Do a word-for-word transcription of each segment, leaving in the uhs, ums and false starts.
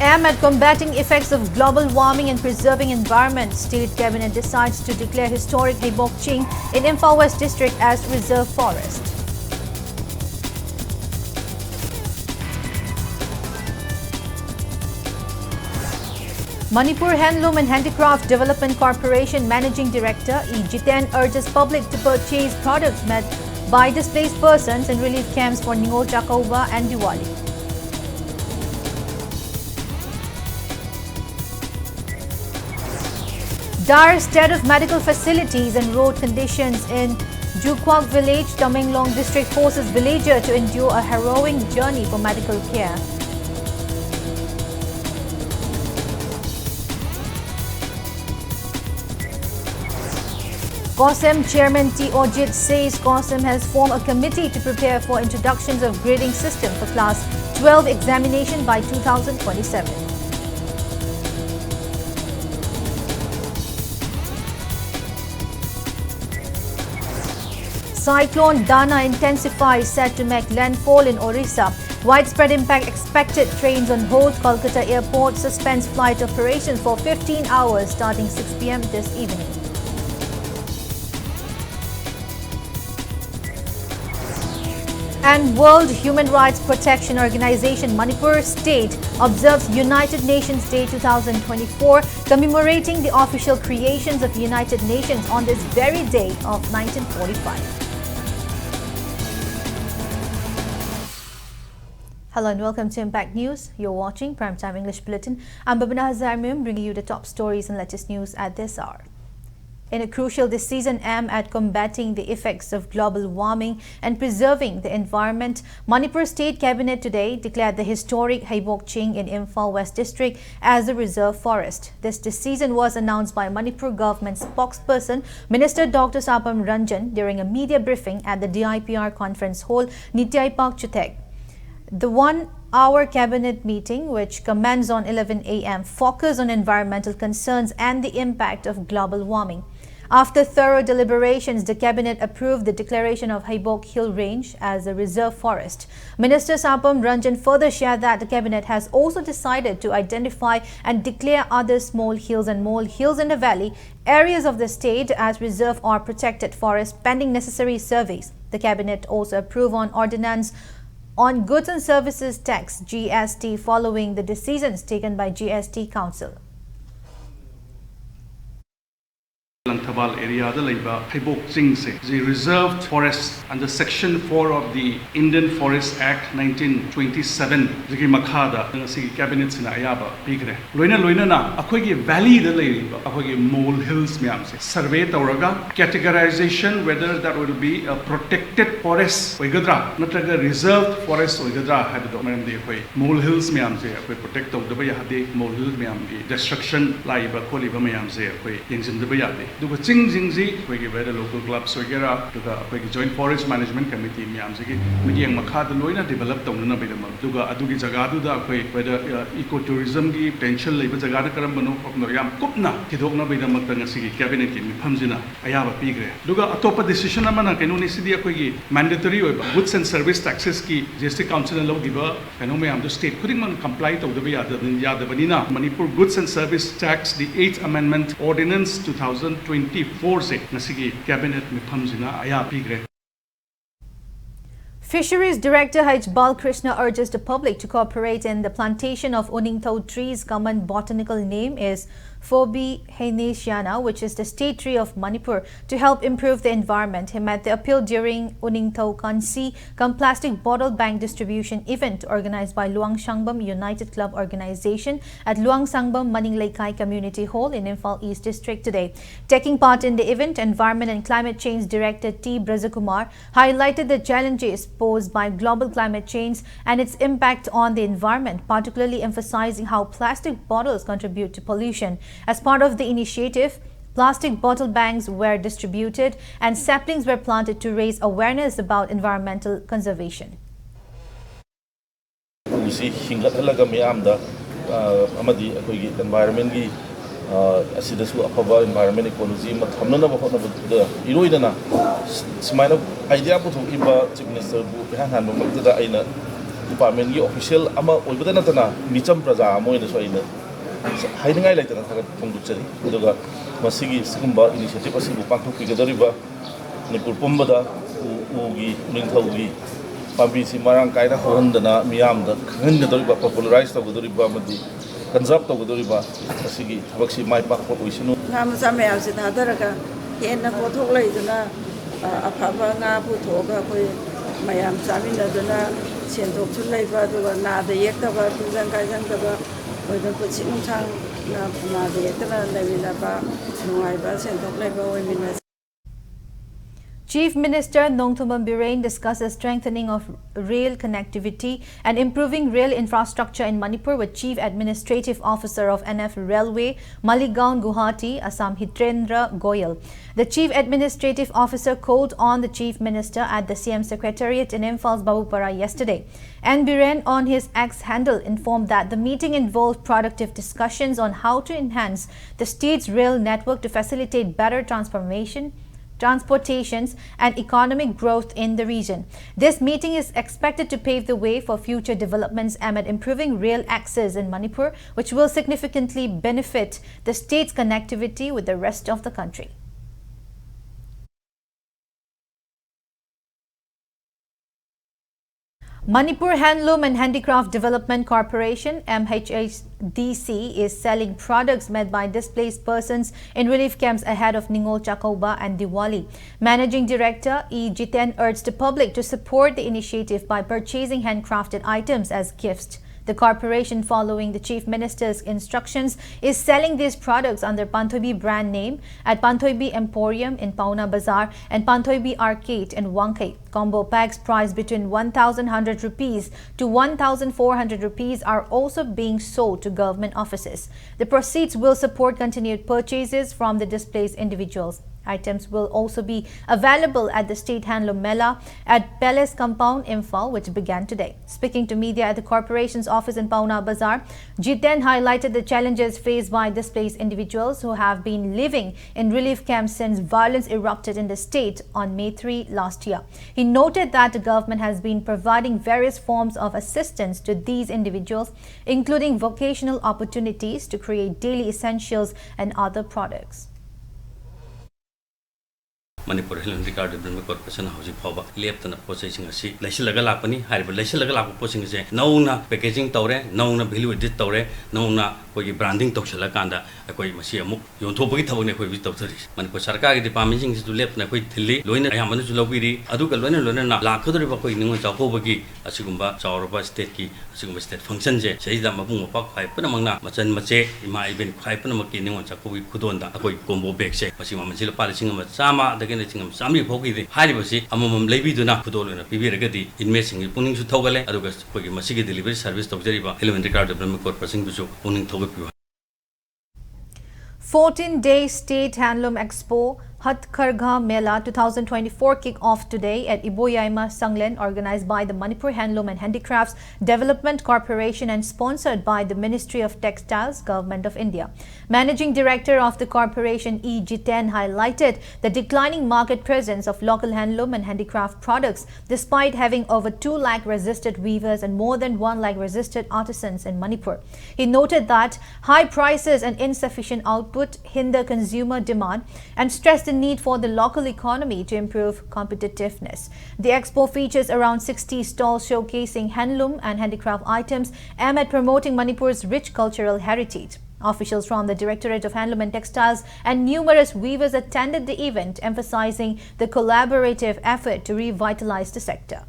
Aimed at combating effects of global warming and preserving environment, State Cabinet decides to declare historic Heibok Ching in Imphal West District as reserve forest. Manipur Handloom and Handicraft Development Corporation Managing Director E Jiten urges public to purchase products made by displaced persons in relief camps for Ningol Chakouba and Diwali. Dire state of medical facilities and road conditions in Jukwak village, Tamenglong district forces villager to endure a harrowing journey for medical care. COHSEM Chairman T Ojit says COHSEM has formed a committee to prepare for introductions of grading system for class twelve examination by two thousand twenty-seven. Cyclone Dana intensifies, set to make landfall in Orissa. Widespread impact expected, trains on hold, Kolkata airport suspends flight operations for fifteen hours starting six p m this evening. And World Human Rights Protection Organization Manipur State observes United Nations Day two thousand twenty-four, commemorating the official creations of United Nations on this very day of nineteen forty-five. Hello and welcome to Impact News. You're watching Primetime English Bulletin. I'm Babina Hazar Mim, bringing you the top stories and latest news at this hour. In a crucial decision aimed at combating the effects of global warming and preserving the environment, Manipur State Cabinet today declared the historic Heibok Ching in Imphal West District as a reserve forest. This decision was announced by Manipur government spokesperson Minister Doctor Sapam Ranjan during a media briefing at the D I P R conference hall, Nityai Park, Chuthek. The one-hour cabinet meeting, which commenced on eleven a m, focused on environmental concerns and the impact of global warming. After thorough deliberations, the cabinet approved the declaration of Heibok Hill Range as a reserve forest. Minister Sapam Ranjan further shared that the cabinet has also decided to identify and declare other small hills and mole hills in the valley areas of the state as reserve or protected forest pending necessary surveys. The cabinet also approved on ordinance on goods and services tax, G S T, following the decisions taken by G S T Council. Langthabal ꯑꯦꯔꯤꯌꯥꯗ ꯂꯩꯕ ꯍꯩꯕꯣꯛ ꯆꯤꯡꯁꯦ, the reserved forest under section four of the Indian Forest Act nineteen twenty-seven ꯒꯤ ꯃꯈꯥꯗ ꯉꯁꯤꯒꯤ ꯀꯦꯕꯤꯅꯦꯠꯁꯤꯅ ꯑꯌꯥꯕ ꯄꯤꯈ꯭ꯔꯦ꯫ ꯂꯣꯏꯅ ꯂꯣꯏꯅꯅ ꯑꯩꯈꯣꯏꯒꯤ ꯚꯦꯂꯤꯗ ꯂꯩꯔꯤꯕ ꯑꯩꯈꯣꯏꯒꯤ mole hills ꯃꯌꯥꯝꯁꯦ ꯁꯔꯚꯦ ꯇꯧꯔꯒ, categorization whether that will be a protected forest ꯑꯣꯏꯒꯗ꯭ꯔꯥ ꯅꯠꯇ꯭ꯔꯒ reserved forest ꯑꯣꯏꯒꯗ꯭ꯔꯥ ꯍꯥꯏꯕꯗꯣ, ꯃꯔꯝꯗꯤ ꯑꯩꯈꯣꯏ mole hills ꯃꯌꯥꯝꯁꯦ ꯑꯩꯈꯣꯏ protect ꯇꯧꯗꯕ ꯌꯥꯗꯦ꯫ Mole hill ꯃꯌꯥꯝꯒꯤ destruction ꯂꯥꯛꯏꯕ ꯈꯣꯠꯂꯤꯕ ꯃꯌꯥꯝꯁꯦ ꯑꯩꯈꯣꯏ ꯌꯦꯡꯁꯤꯟꯗꯕ ꯌꯥꯗꯦ꯫ ꯑꯗꯨꯒ ꯆꯤꯡꯁꯤꯡꯁꯤ ꯑꯩꯈꯣꯏꯒꯤ whether local clubs ꯑꯣꯏꯒꯦꯔꯥ, ꯑꯗꯨꯒ ꯑꯩꯈꯣꯏꯒꯤ Joint Forest Management Committee ꯃꯌꯥꯝꯁꯤꯒꯤ ꯃꯤꯠꯌꯦꯡ ꯃꯈꯥꯗ ꯂꯣꯏꯅ develop ꯇꯧꯅꯅꯕꯒꯤꯗꯃꯛ, ꯑꯗꯨꯒ ꯑꯗꯨꯒꯤ ꯖꯒꯥꯗꯨꯗ ꯑꯩꯈꯣꯏ whether eco tourismꯒꯤ potential ꯂꯩꯕ ꯖꯒꯥꯅ ꯀꯔꯝꯕꯅꯣ ꯈꯣꯠꯄꯅꯣ ꯌꯥꯝ ꯀꯨꯞꯅ ꯊꯤꯗꯣꯛꯅꯕꯒꯤꯗꯃꯛꯇ ꯉꯁꯤꯒꯤ ꯀꯦꯕꯤꯅꯦꯠꯀꯤ ꯃꯤꯐꯝꯁꯤꯅ ꯑꯌꯥꯕ ꯄꯤꯈ꯭ꯔꯦ꯫ ꯑꯗꯨꯒ ꯑꯇꯣꯞꯄ decision ꯑꯃꯅ ꯀꯩꯅꯣꯅꯤ, ꯁꯤꯗꯤ ꯑꯩꯈꯣꯏꯒꯤ mandatory ꯑꯣꯏꯕ goods and service taxesꯀꯤ G S T Councilꯅ ꯂꯧꯈꯤꯕ ꯀꯩꯅꯣ ꯃꯌꯥꯝꯗꯣ state ꯈꯨꯗꯤꯡꯃꯛꯅ comply ꯇꯧꯗꯕ ꯌꯥꯗꯕ-, ꯌꯥꯗꯕꯅꯤꯅ, Manipur Goods and Service Tax, the Eighth Amendment Ordinance two thousand twenty-fourse ꯉꯁꯤꯒꯤ cabinet ꯃꯤꯐꯝꯁꯤꯅ ꯑꯌꯥꯕ ꯄꯤꯈ꯭ꯔꯦ꯫ Fisheries Director H Balkrishna urges the public to cooperate in the plantation of Uningthou trees. Common botanical name is Forbiheneaceae, which is the state tree of Manipur, to help improve the environment. He made the appeal during Uningthou Kansi cum plastic bottle bank distribution event organized by Luang Shangbam United Club Organization at Luang Shangbam Maning Leikai Community Hall in Imphal East District today. Taking part in the event, Environment and Climate Change Director T Brajakumar highlighted the challenges posed by global climate change and its impact on the environment, particularly emphasizing how plastic bottles contribute to pollution. As part of the initiative, plastic bottle banks were distributed and saplings were planted to raise awareness about environmental conservation. ꯁꯤ ꯍꯤꯡꯒꯠꯍꯜꯂꯒ ꯃꯤꯌꯥꯝꯗ ꯑꯃꯗꯤ ꯑꯩꯈꯣꯏꯒꯤ environmentꯀꯤ ꯑꯁꯤꯗꯁꯨ ꯑꯐꯕ environment, ecology ꯑꯃ ꯊꯝꯅꯅꯕ ꯍꯣꯠꯅꯕꯗ ꯏꯔꯣꯏꯅꯅ ꯁꯨꯃꯥꯏꯅ idea ꯄꯨꯊꯣꯛꯏꯕ Chief Minister ꯕꯨ ꯏꯍꯥꯟ ꯍꯥꯟꯕꯃꯛꯇꯗ ꯑꯩꯅ department ꯀꯤ official ꯑꯃ ꯑꯣꯏꯕꯗ ꯅꯠꯇꯅ ꯃꯤꯆꯝ ꯄ꯭ꯔꯖꯥ ꯑꯃ ꯑꯣꯏꯅꯁꯨ ꯑꯩꯅ ꯍꯥꯏꯅꯤꯡꯉꯥꯏ ꯂꯩꯇꯅ ꯊꯥꯒꯠꯄ ꯐꯣꯡꯗꯣꯛꯆꯔꯤ꯫ ꯑꯗꯨꯒ ꯃꯁꯤꯒꯤ ꯁꯤꯒꯨꯝꯕ initiative ꯑꯁꯤꯕꯨ ꯄꯥꯡꯊꯣꯛꯄꯤꯒꯗꯧꯔꯤꯕ ꯃꯅꯤꯄꯨꯔ ꯄꯨꯝꯕꯗ ꯎ, ꯎꯒꯤ, ꯎꯅꯤꯡꯊꯧꯒꯤ ꯄꯥꯝꯕꯤꯁꯤ ꯃꯔꯥꯡ ꯀꯥꯏꯅ ꯍꯧꯍꯟꯗꯅ ꯃꯤꯌꯥꯝꯗ ꯈꯪꯍꯟꯒꯗꯧꯔꯤꯕ, popularize ꯇꯧꯒꯗꯧꯔꯤꯕ ꯑꯃꯗꯤ conserve ꯇꯧꯒꯗꯧꯔꯤꯕ ꯑꯁꯤꯒꯤ ꯊꯕꯛꯁꯤ ꯃꯥꯏ ꯄꯥꯛꯄ ꯑꯣꯏꯁꯅꯨ꯫ ꯉꯥ ꯃꯆꯥ ꯃꯌꯥꯝꯁꯤ ꯊꯥꯗꯔꯒ ꯍꯦꯟꯅ ꯄꯣꯠꯊꯣꯛ ꯂꯩꯗꯨꯅ, ꯑ, ꯑꯐꯕ ꯉꯥ ꯄꯨꯊꯣꯛꯑꯒ ꯑꯩꯈꯣꯏ ꯃꯌꯥꯝ ꯆꯥꯃꯤꯟꯅꯗꯨꯅ ꯁꯦꯟꯊꯣꯛꯁꯨ ꯂꯩꯕ, ꯑꯗꯨꯒ ꯅꯥꯗ ꯌꯦꯛꯇꯕ, ꯇꯤꯟꯖꯪ ꯀꯥꯏꯖꯪꯗꯕ ꯑꯣꯏꯕ, ꯄꯨꯟꯁꯤ ꯅꯨꯡꯁꯥꯡꯅ ꯅꯥꯗ ꯌꯦꯛꯇꯅ ꯂꯩꯃꯤꯟꯅꯕ, ꯅꯨꯡꯉꯥꯏꯕ ꯁꯦꯟꯊꯣꯛ ꯂꯩꯕ ꯑꯣꯏꯃꯤꯟꯅꯁꯤ꯫ Chief Minister Nongthombam Biren discusses strengthening of rail connectivity and improving rail infrastructure in Manipur with Chief Administrative Officer of N F Railway, Maligaon, Guwahati, Assam, Hitendra Goyal. The Chief Administrative Officer called on the Chief Minister at the C M Secretariat in Imphal's Babupara yesterday. N Biren, on his X handle, informed that the meeting involved productive discussions on how to enhance the state's rail network to facilitate better transformation, transportations, and economic growth in the region. This meeting is expected to pave the way for future developments amid improving rail access in Manipur, which will significantly benefit the state's connectivity with the rest of the country. Manipur Handloom and Handicraft Development Corporation, M H H D C, is selling products made by displaced persons in relief camps ahead of Ningol Chakouba and Diwali. Managing Director E Jiten urged the public to support the initiative by purchasing handcrafted items as gifts. The corporation, following the Chief Minister's instructions, is selling these products under Panthoibi brand name at Panthoibi Emporium in Paona Bazar and Panthoibi Arcade in Wangkhei. Combo packs priced between one thousand one hundred rupees to one thousand four hundred rupees are also being sold to government offices. The proceeds will support continued purchases from the displaced individuals. Items will also be available at the State Handloom Mela at Palace Compound, Imphal, which began today. Speaking to media at the corporation's office in Paona Bazar, Jiten highlighted the challenges faced by displaced individuals who have been living in relief camps since violence erupted in the state on May three last year. He noted that the government has been providing various forms of assistance to these individuals, including vocational opportunities to create daily essentials and other products. Manipur handloom handicraft development corporation ꯍꯧꯖꯤꯛ ꯐꯥꯎꯕ ꯂꯦꯞꯇꯅ ꯄꯣꯠ ꯆꯩꯁꯤꯡ ꯑꯁꯤ ꯂꯩꯁꯤꯜꯂꯒ ꯂꯥꯛꯄꯅꯤ꯫ ꯍꯥꯏꯔꯤꯕ ꯂꯩꯁꯤꯜꯂꯒ ꯂꯥꯛꯄ ꯄꯣꯠꯁꯤꯡ ꯑꯁꯦ ꯅꯧꯅ ꯄꯦꯀꯦꯖꯤꯡ ꯇꯧꯔꯦ, ꯅꯧꯅ ꯚꯦꯂꯨ ꯑꯦꯗꯤꯠ ꯇꯧꯔꯦ, ꯅꯧꯅ ꯑꯩꯈꯣꯏꯒꯤ ꯕ꯭ꯔꯥꯟꯗꯤꯡ ꯇꯧꯁꯤꯜꯂꯀꯥꯟꯗ ꯑꯩꯈꯣꯏ ꯃꯁꯤ ꯑꯃꯨꯛ ꯌꯣꯟꯊꯣꯛꯄꯒꯤ ꯊꯕꯛꯅꯤ ꯑꯩꯈꯣꯏ ꯍꯧꯖꯤꯛ ꯇꯧꯊꯔꯤꯁꯤ꯫ ꯃꯅꯤꯄꯨꯔ ꯁꯔꯀꯥꯔꯒꯤ ꯗꯤꯄꯥꯔꯠꯃꯦꯟꯁꯤꯡꯁꯤꯁꯨ ꯂꯦꯞꯇꯅ ꯑꯩꯈꯣꯏ ꯊꯤꯜꯂꯤ, ꯂꯣꯏꯅ ꯑꯌꯥꯝꯕꯅꯁꯨ ꯂꯧꯕꯤꯔꯤ꯫ ꯑꯗꯨꯒ ꯂꯣꯏꯅ ꯂꯣꯏꯅꯅ ꯂꯥꯛꯀꯗꯧꯔꯤꯕ ꯑꯩꯈꯣꯏ ꯅꯤꯉꯣꯜ ꯆꯥꯛꯀꯧꯕꯒꯤ ꯑꯁꯤꯒꯨꯝꯕ ꯆꯥꯎꯔꯕ ꯁ꯭ꯇꯦꯠꯀꯤ ꯑꯁꯤꯒꯨꯝꯕ ꯁ꯭ꯇꯦꯠ ꯐꯪꯁꯟꯁꯦ ꯁꯤꯗꯩꯁꯤꯗ ꯃꯕꯨꯡ ꯃꯧꯄ꯭ꯋꯥ ꯈ꯭ꯋꯥꯏ ꯄꯨꯝꯅꯃꯛꯅ, ꯃꯆꯟ ꯃꯆꯦ, ꯏꯃꯥ ꯏꯕꯦꯟ ꯈ꯭ꯋꯥꯏ ꯄꯨꯝꯅꯃꯛꯀꯤ ꯅꯤꯉꯣꯜ ꯆꯥꯛꯀꯧꯕꯒꯤ ꯈꯨꯗꯣꯜꯗ ꯑꯩꯈꯣꯏ ꯀꯣꯝꯕꯣ ꯕꯦꯒꯁꯦ ꯃꯁꯤ ꯃꯃꯜꯁꯤ ꯂꯨꯄꯥ ꯂꯤꯁꯤꯡ ꯑꯃ ꯆꯥꯝꯃ ꯑꯗꯒꯤ ꯂꯤꯁꯤꯡ ꯑꯃ ꯆꯥꯝꯃꯔꯤ ꯐꯥꯎꯒꯤꯗꯤ ꯍꯥꯏꯔꯤꯕꯁꯤ ꯑꯃꯃꯝ ꯂꯩꯕꯤꯗꯨꯅ ꯈꯨꯗꯣꯜ ꯑꯣꯏꯅ ꯄꯤꯕꯤꯔꯒꯗꯤ ꯏꯟꯃꯦꯠꯁꯤꯡꯒꯤ ꯄꯨꯛꯅꯤꯡꯁꯨ ꯊꯧꯒꯠꯂꯦ, ꯑꯗꯨꯒ ꯑꯩꯈꯣꯏꯒꯤ ꯃꯁꯤꯒꯤ ꯗꯦꯂꯤꯚꯔꯤ ꯁꯔꯚꯤꯁ ꯇꯧꯖꯔꯤꯕ ꯍꯦꯟꯂꯨꯝ ꯍꯦꯟꯗꯤꯀ꯭ꯔꯥꯐ ꯗꯤꯕ꯭ꯂꯞꯃꯦꯟ ꯀꯣꯔꯄꯣꯔꯦꯁꯟꯕꯨꯁꯨ ꯄꯨꯛꯅꯤꯡ ꯊꯧꯒꯠꯄꯤꯌꯨ ꯍꯥꯏ꯫ Fourteen-day State Handloom Expo Hatkhargha Mela two thousand twenty-four kick off today at Iboyaima Sanglen, organized by the Manipur Handloom and Handicrafts Development Corporation and sponsored by the Ministry of Textiles, Government of India. Managing Director of the corporation, E Jiten, highlighted the declining market presence of local handloom and handicraft products, despite having over two lakh registered weavers and more than one lakh registered artisans in Manipur. He noted that high prices and insufficient output hinder consumer demand and stressed the need for the local economy to improve competitiveness. The expo features around sixty stalls showcasing handloom and handicraft items aimed at promoting Manipur's rich cultural heritage. Officials from the Directorate of Handloom and Textiles and numerous weavers attended the event, emphasizing the collaborative effort to revitalize the sector.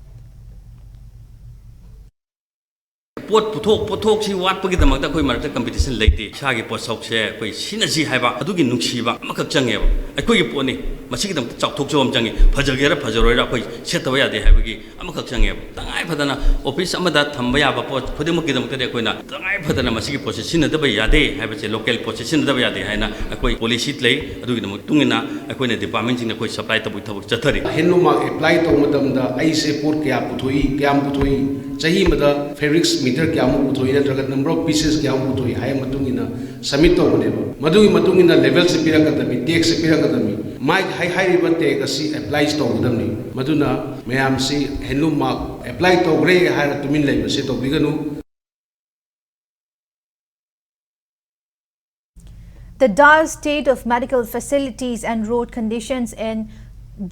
ꯄꯣꯠ ꯄꯨꯊꯣꯛ ꯄꯣꯠꯊꯣꯛꯁꯤ ꯋꯥꯠꯄꯒꯤꯗꯃꯛꯇ ꯑꯩꯈꯣꯏ ꯃꯔꯛꯇ competition ꯂꯩꯇꯦ꯫ ꯏꯁꯥꯒꯤ ꯄꯣꯠꯁꯛꯁꯦ ꯑꯩꯈꯣꯏ ꯁꯤꯖꯤꯟꯅꯁꯤ ꯍꯥꯏꯕ ꯑꯗꯨꯒꯤ ꯅꯨꯡꯁꯤꯕ ꯑꯃꯈꯛ ꯆꯪꯉꯦꯕ꯫ ꯑꯩꯈꯣꯏꯒꯤ ꯄꯣꯠꯅꯤ, ꯃꯁꯤꯒꯤꯗꯃꯛꯇ ꯆꯥꯎꯊꯣꯛꯆꯕ ꯑꯃ ꯆꯪꯉꯤ꯫ ꯐꯖꯒꯦꯔꯥ ꯐꯖꯔꯣꯏꯔꯥ ꯑꯩꯈꯣꯏ ꯁꯦꯠꯇꯕ ꯌꯥꯗꯦ ꯍꯥꯏꯕꯒꯤ ꯑꯃꯈꯛ ꯆꯪꯉꯦꯕ꯫ ꯇꯉꯥꯏ ꯐꯗꯅ ꯑꯣꯐꯤꯁ ꯑꯃꯗ ꯊꯝꯕ ꯌꯥꯕ ꯄꯣꯠ ꯈꯨꯗꯤꯡꯃꯛꯀꯤꯗꯃꯛꯇꯗꯤ ꯑꯩꯈꯣꯏꯅ ꯇꯉꯥꯏ ꯐꯗꯅ ꯃꯁꯤꯒꯤ ꯄꯣꯠꯁꯦ ꯁꯤꯖꯤꯟꯅꯗꯕ ꯌꯥꯗꯦ ꯍꯥꯏꯕꯁꯦ, ꯂꯣꯀꯦꯜ ꯄꯣꯠꯁꯦ ꯁꯤꯖꯤꯟꯅꯗꯕ ꯌꯥꯗꯦ ꯍꯥꯏꯅ ꯑꯩꯈꯣꯏ ꯄꯣꯂꯤꯁꯤ ꯂꯩ꯫ ꯑꯗꯨꯒꯤꯗꯃꯛ ꯃꯇꯨꯡ ꯏꯟꯅ ꯑꯩꯈꯣꯏꯅ ꯗꯤꯄꯥꯔꯠꯃꯦꯟꯁꯤꯡꯅ ꯑꯩꯈꯣꯏ ꯁꯄ꯭ꯂꯥꯏ ꯇꯧꯕꯒꯤ ꯊꯕꯛ ꯆꯠꯊꯔꯤ꯫ ꯍꯦꯟꯂꯨꯝ ꯃꯥꯔꯛ ꯑꯦꯄ꯭ꯂꯥꯏ ꯇꯧꯕ ꯃꯇꯝꯗ ꯑꯩꯁꯦ ꯄꯣꯠ ꯀꯌꯥ ꯄꯨꯊꯣꯛꯏ, ꯀꯌꯥꯝ ꯄꯨꯊꯣꯛꯏ, ꯆꯍꯤ ꯑꯃꯗ ꯐꯦꯕ꯭ꯔꯤꯛꯁ ꯃꯤꯇꯔ ꯀꯌꯥꯃꯨꯛ ꯄꯨꯊꯣꯛꯏ ꯅꯠꯇ꯭ꯔꯒ ꯅꯝꯕꯔ ꯑꯣꯐ ꯄꯤꯁꯦꯁ ꯀꯌꯥꯃꯨꯛ ꯄꯨꯊꯣꯛꯏ ꯍꯥꯏꯕ ꯃꯇꯨꯡ ꯏꯟꯅ ꯁꯕꯃꯤꯠ ꯇꯧꯕꯅꯦꯕ꯫ ꯃꯗꯨꯒꯤ ꯃꯇꯨꯡ ꯏꯟꯅ ꯂꯦꯕꯦꯜꯁꯦ ꯄꯤꯔꯛꯀꯗꯕꯅꯤ, ꯇꯦꯒꯁꯦ ꯄꯤꯔꯛꯀꯗꯕꯅꯤ, ꯃꯥꯒꯤ ꯍꯥꯏ-, ꯍꯥꯏꯔꯤꯕ ꯇꯦꯒ ꯑꯁꯤ ꯑꯦꯄ꯭ꯂꯥꯏꯁ ꯇꯧꯒꯗꯕꯅꯤ꯫ ꯃꯗꯨꯅ ꯃꯌꯥꯝꯁꯤ ꯍꯦꯟꯂꯨꯝ ꯃꯥꯔꯛ ꯑꯦꯄ꯭ꯂꯥꯏ ꯇꯧꯈ꯭ꯔꯦ ꯍꯥꯏꯔ ꯇꯨꯃꯤꯟ ꯂꯩꯕꯁꯦ ꯇꯧꯕꯤꯒꯅꯨ꯫ The dire state of medical facilities and road conditions in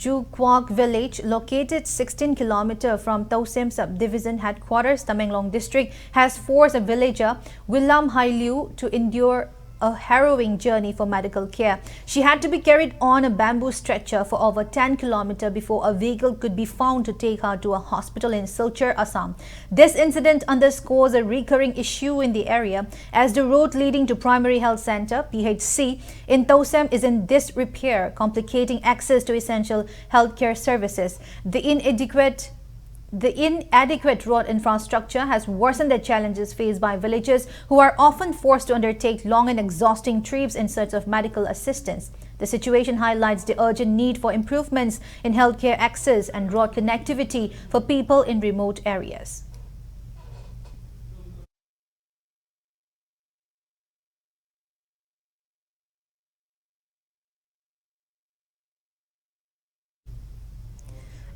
Jukwak village, located sixteen kilometer from Tausem subdivision headquarters, Tamenglong district, has forced a villager, Willam Hailiu, to endure a harrowing journey for medical care. She had to be carried on a bamboo stretcher for over ten kilometer before a vehicle could be found to take her to a hospital in Silchar, Assam. This incident underscores a recurring issue in the area, as the road leading to Primary Health Center, P H C, in Tausem is in disrepair, complicating access to essential healthcare services. The inadequate the inadequate road infrastructure has worsened the challenges faced by villagers, who are often forced to undertake long and exhausting trips in search of medical assistance. The situation highlights the urgent need for improvements in healthcare access and road connectivity for people in remote areas.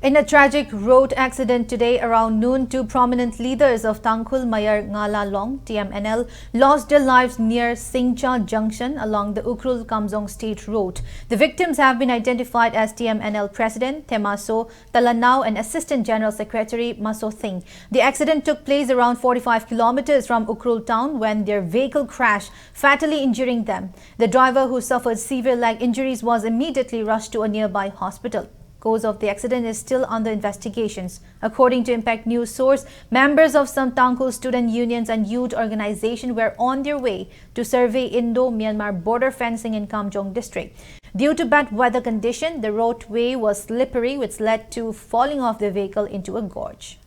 In a tragic road accident today around noon, two prominent leaders of Tangkhul Mayar Ngala Long, T M N L, lost their lives near Singcha Junction along the Ukhrul Kamjong State Road. The victims have been identified as T M N L President Themaso Talanau and Assistant General Secretary Maso Thing. The accident took place around forty-five kilometers from Ukhrul town when their vehicle crashed, fatally injuring them. The driver, who suffered severe leg injuries, was immediately rushed to a nearby hospital. cause of the accident is still under investigations. According to Impact News source, members of some Tangkhul student unions and youth organization were on their way to survey Indo-Myanmar border fencing in Kamjong district. Due to bad weather condition, the roadway was slippery, which led to falling of the vehicle into a gorge.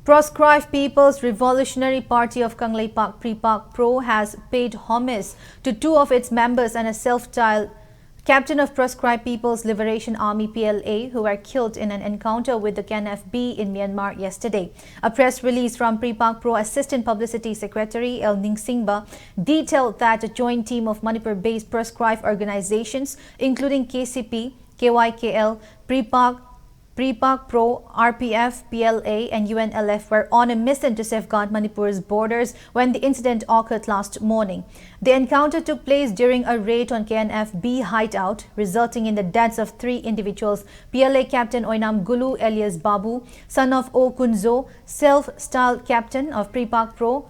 Proscribed People's Revolutionary Party of Kangleipak, PREPAK Pro, has paid homage to two of its members and a self-styled captain of Proscribed People's Liberation Army, P L A, who were killed in an encounter with the K N F B in Myanmar yesterday. A press release from PREPAK Pro Assistant Publicity Secretary L Ningsingba detailed that a joint team of Manipur-based proscribed organizations, including K C P, K Y K L, PREPAK, PREPAK Pro, R P F, P L A, and U N L F were on a mission to safeguard Manipur's borders when the incident occurred last morning. The encounter took place during a raid on K N F B hideout, resulting in the deaths of three individuals: P L A Captain Oinam Gulu alias Babu, son of O Kunzo, self-styled captain of PREPAK Pro,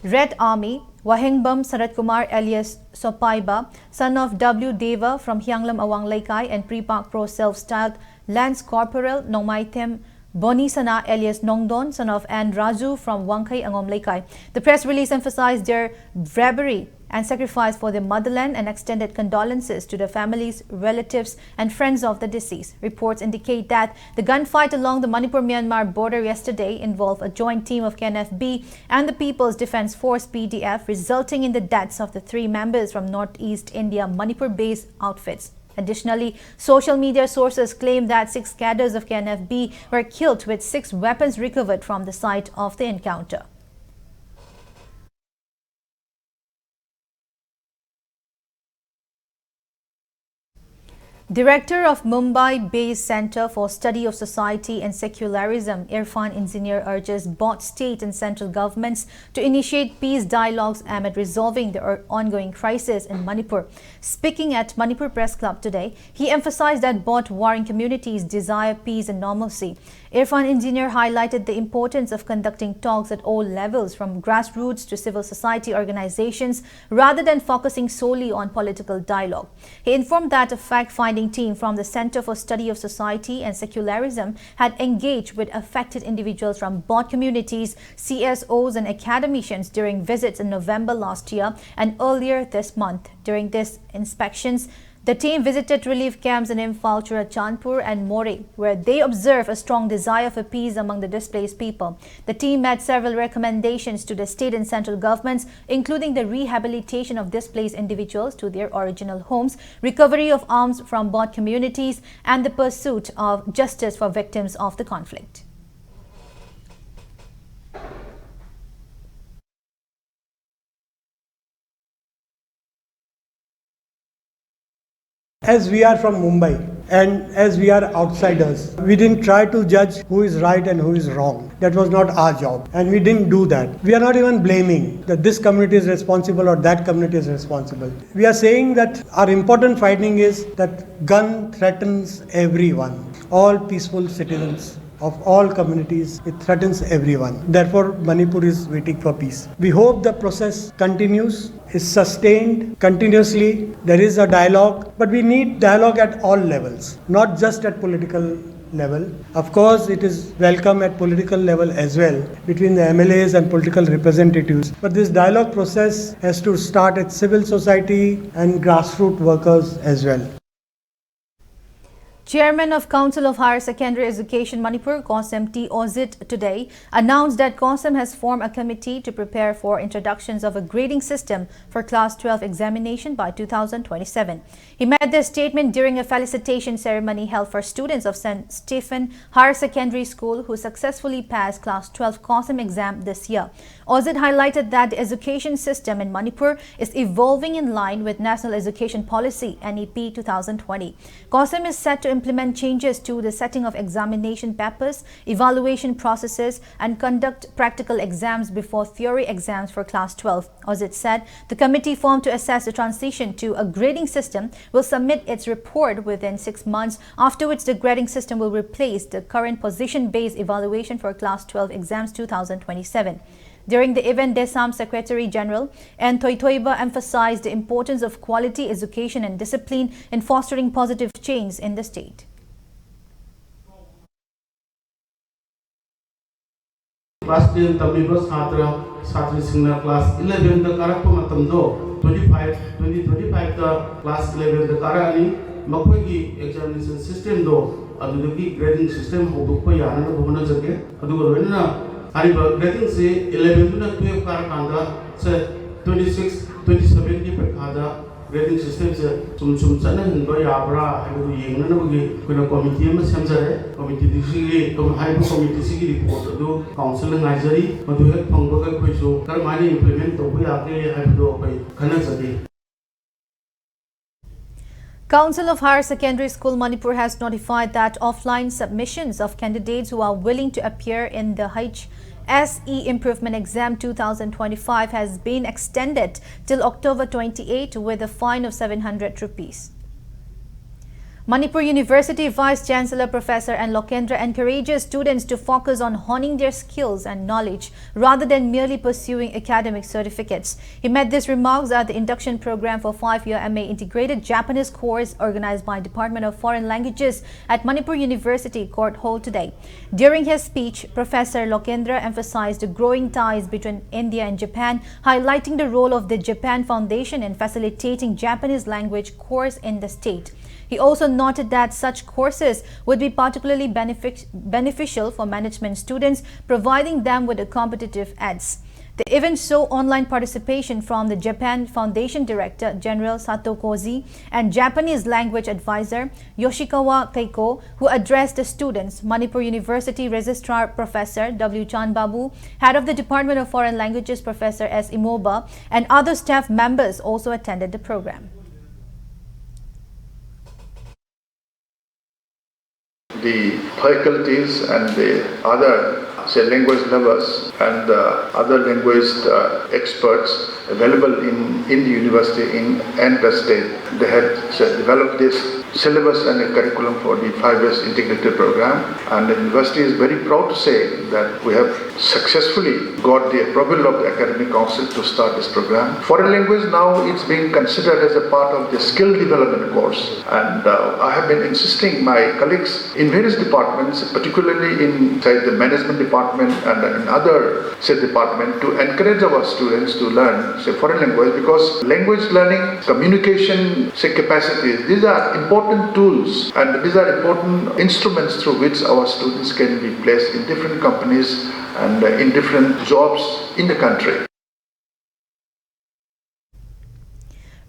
Red Army, Wahengbam Sarat Kumar alias Sopaiba, son of W Deva from Hianglam Awang Leikai and PREPAK Pro self-styled Lance Corporal Nongmaithem Bonisana alias Nongdon, son of N Raju from Wangkhei Angom Leikai. The press release emphasized their bravery and sacrifice for their motherland and extended condolences to the families, relatives, and friends of the deceased. Reports indicate that the gunfight along the Manipur-Myanmar border yesterday involved a joint team of K N F B and the People's Defense Force, P D F, resulting in the deaths of the three members from Northeast India Manipur-based outfits. Additionally, social media sources claim that six cadres of K N F B were killed, with six weapons recovered from the site of the encounter. Director of Mumbai-based Centre for Study of Society and Secularism, Irfan Engineer, urges both state and central governments to initiate peace dialogues amid resolving the er-, ongoing crisis in Manipur. Speaking at Manipur Press Club today, he emphasized that both warring communities desire peace and normalcy. Irfan Engineer highlighted the importance of conducting talks at all levels, from grassroots to civil society organizations, rather than focusing solely on political dialogue. He informed that a fact-finding team from the Center for Study of Society and Secularism had engaged with affected individuals from both communities, C S Os, and academicians during visits in November last year and earlier this month. During these inspections, the team visited relief camps in Imphal, Churachandpur, and Moreh, where they observed a strong desire for peace among the displaced people. The team made several recommendations to the state and central governments, including the rehabilitation of displaced individuals to their original homes, recovery of arms from both communities, and the pursuit of justice for victims of the conflict. As we are from Mumbai and as we are outsiders, we didn't try to judge who is right and who is wrong. That was not our job, and we didn't do that. We are not even blaming that this community is responsible or that community is responsible. We are saying that our important finding is that gun threatens everyone, all peaceful citizens of all communities. It threatens everyone. Therefore, Manipur is waiting for peace. We hope the process continues, is sustained continuously. There is a dialogue, but we need dialogue at all levels, not just at political level. Of course, it is welcome at political level as well, between the M L As and political representatives. But this dialogue process has to start at civil society and grassroots workers as well. Chairman of Council of Higher Secondary Education Manipur, COHSEM T Ozit, today announced that COHSEM has formed a committee to prepare for introductions of a grading system for class twelve examination by two thousand twenty-seven. He made this statement during a felicitation ceremony held for students of Saint Stephen Higher Secondary School who successfully passed class twelve COHSEM exam this year. Ozit highlighted that the education system in Manipur is evolving in line with National Education Policy, N E P two thousand twenty. COHSEM is set to implement changes to the setting of examination papers, evaluation processes, and conduct practical exams before theory exams for class twelve. Ozit said the committee formed to assess the transition to a grading system will submit its report within six months, after which the grading system will replace the current position-based evaluation for class twelve exams two thousand twenty-seven. During the event, DESAM Secretary General N Thoithoiba emphasized the importance of quality education and discipline in fostering positive change in the state. Class ten ꯇꯝꯃꯤꯕ ꯁꯥꯇ꯭ꯔ ꯁꯥꯇ꯭ꯔꯤꯁꯤꯡꯅ class eleven ꯗ ꯀꯥꯔꯛꯄ ꯃꯇꯝꯗꯣ twenty five, twenty twenty five ꯗ class eleven ꯗ ꯀꯥꯔꯛꯑꯅꯤ꯫ ꯃꯈꯣꯏꯒꯤ examination system ꯗꯣ ꯑꯗꯨꯗꯒꯤ grading system ꯍꯧꯗꯣꯛꯄ ꯌꯥꯅꯅꯕ ꯍꯣꯠꯅꯖꯒꯦ꯫ ꯑꯗꯨꯒ ꯂꯣꯏꯅꯅ ꯍꯥꯏꯔꯤꯕ grading ꯁꯤ eleven ꯗꯨꯅ twelve ꯀꯥꯔꯀꯥꯟꯗ ꯁꯦ twenty six, twenty seven ꯒꯤ ꯄꯔꯤꯈꯥꯗ grading system ꯁꯦ ꯁꯨꯝ ꯁꯨꯝ ꯆꯠꯅꯍꯟꯕ ꯌꯥꯕ꯭ꯔꯥ ꯍꯥꯏꯕꯗꯨ ꯌꯦꯡꯅꯅꯕꯒꯤ ꯑꯩꯈꯣꯏꯅ committee ꯑꯃ ꯁꯦꯝꯖꯔꯦ꯫ Committee ꯁꯤꯒꯤ, ꯍꯥꯏꯔꯤꯕ committee ꯁꯤꯒꯤ report ꯑꯗꯨ council ꯅ ꯉꯥꯏꯖꯔꯤ꯫ ꯃꯗꯨ ꯍꯦꯛ ꯐꯪꯕꯒ ꯑꯩꯈꯣꯏꯁꯨ ꯀꯔꯝꯍꯥꯏꯅ implement ꯇꯧꯕ ꯌꯥꯒꯦ ꯍꯥꯏꯕꯗꯨ ꯑꯩꯈꯣꯏ ꯈꯟꯅꯖꯒꯦ꯫ Council of Higher Secondary School Manipur has notified that offline submissions of candidates who are willing to appear in the H S E Improvement Exam two thousand twenty-five has been extended till October twenty-eight with a fine of seven hundred rupees. Manipur University Vice Chancellor Professor N Lokendra encourages students to focus on honing their skills and knowledge rather than merely pursuing academic certificates. He made these remarks at the induction program for five-year M A Integrated Japanese course organized by Department of Foreign Languages at Manipur University Court Hall today. During his speech, Professor Lokendra emphasized the growing ties between India and Japan, highlighting the role of the Japan Foundation in facilitating Japanese language course in the state. He also noted that such courses would be particularly benefic- beneficial for management students, providing them with a competitive edge. The event saw online participation from the Japan Foundation Director General Sato Koji and Japanese language advisor Yoshikawa Keiko, who addressed the students. Manipur University Registrar Professor W Chanbabu, Head of the Department of Foreign Languages Professor S Imoba, and other staff members also attended the program. The faculties and the other, say, language lovers and uh, other language uh, experts available in, in the university in, and the state. They had, say, developed this syllabus and a curriculum for the five years integrated program, and the university is very proud to say that we have successfully got the approval of the Academic Council to start this program. Foreign language now is being considered as a part of the skill development course, and uh, I have been insisting my colleagues in various departments, particularly in, say, the management department and in other, say, department, to encourage our students to learn, say, foreign language, because language learning, communication, say, capacities, these are important tools and these are important instruments through which our students can be placed in different companies and uh, in different jobs in the country.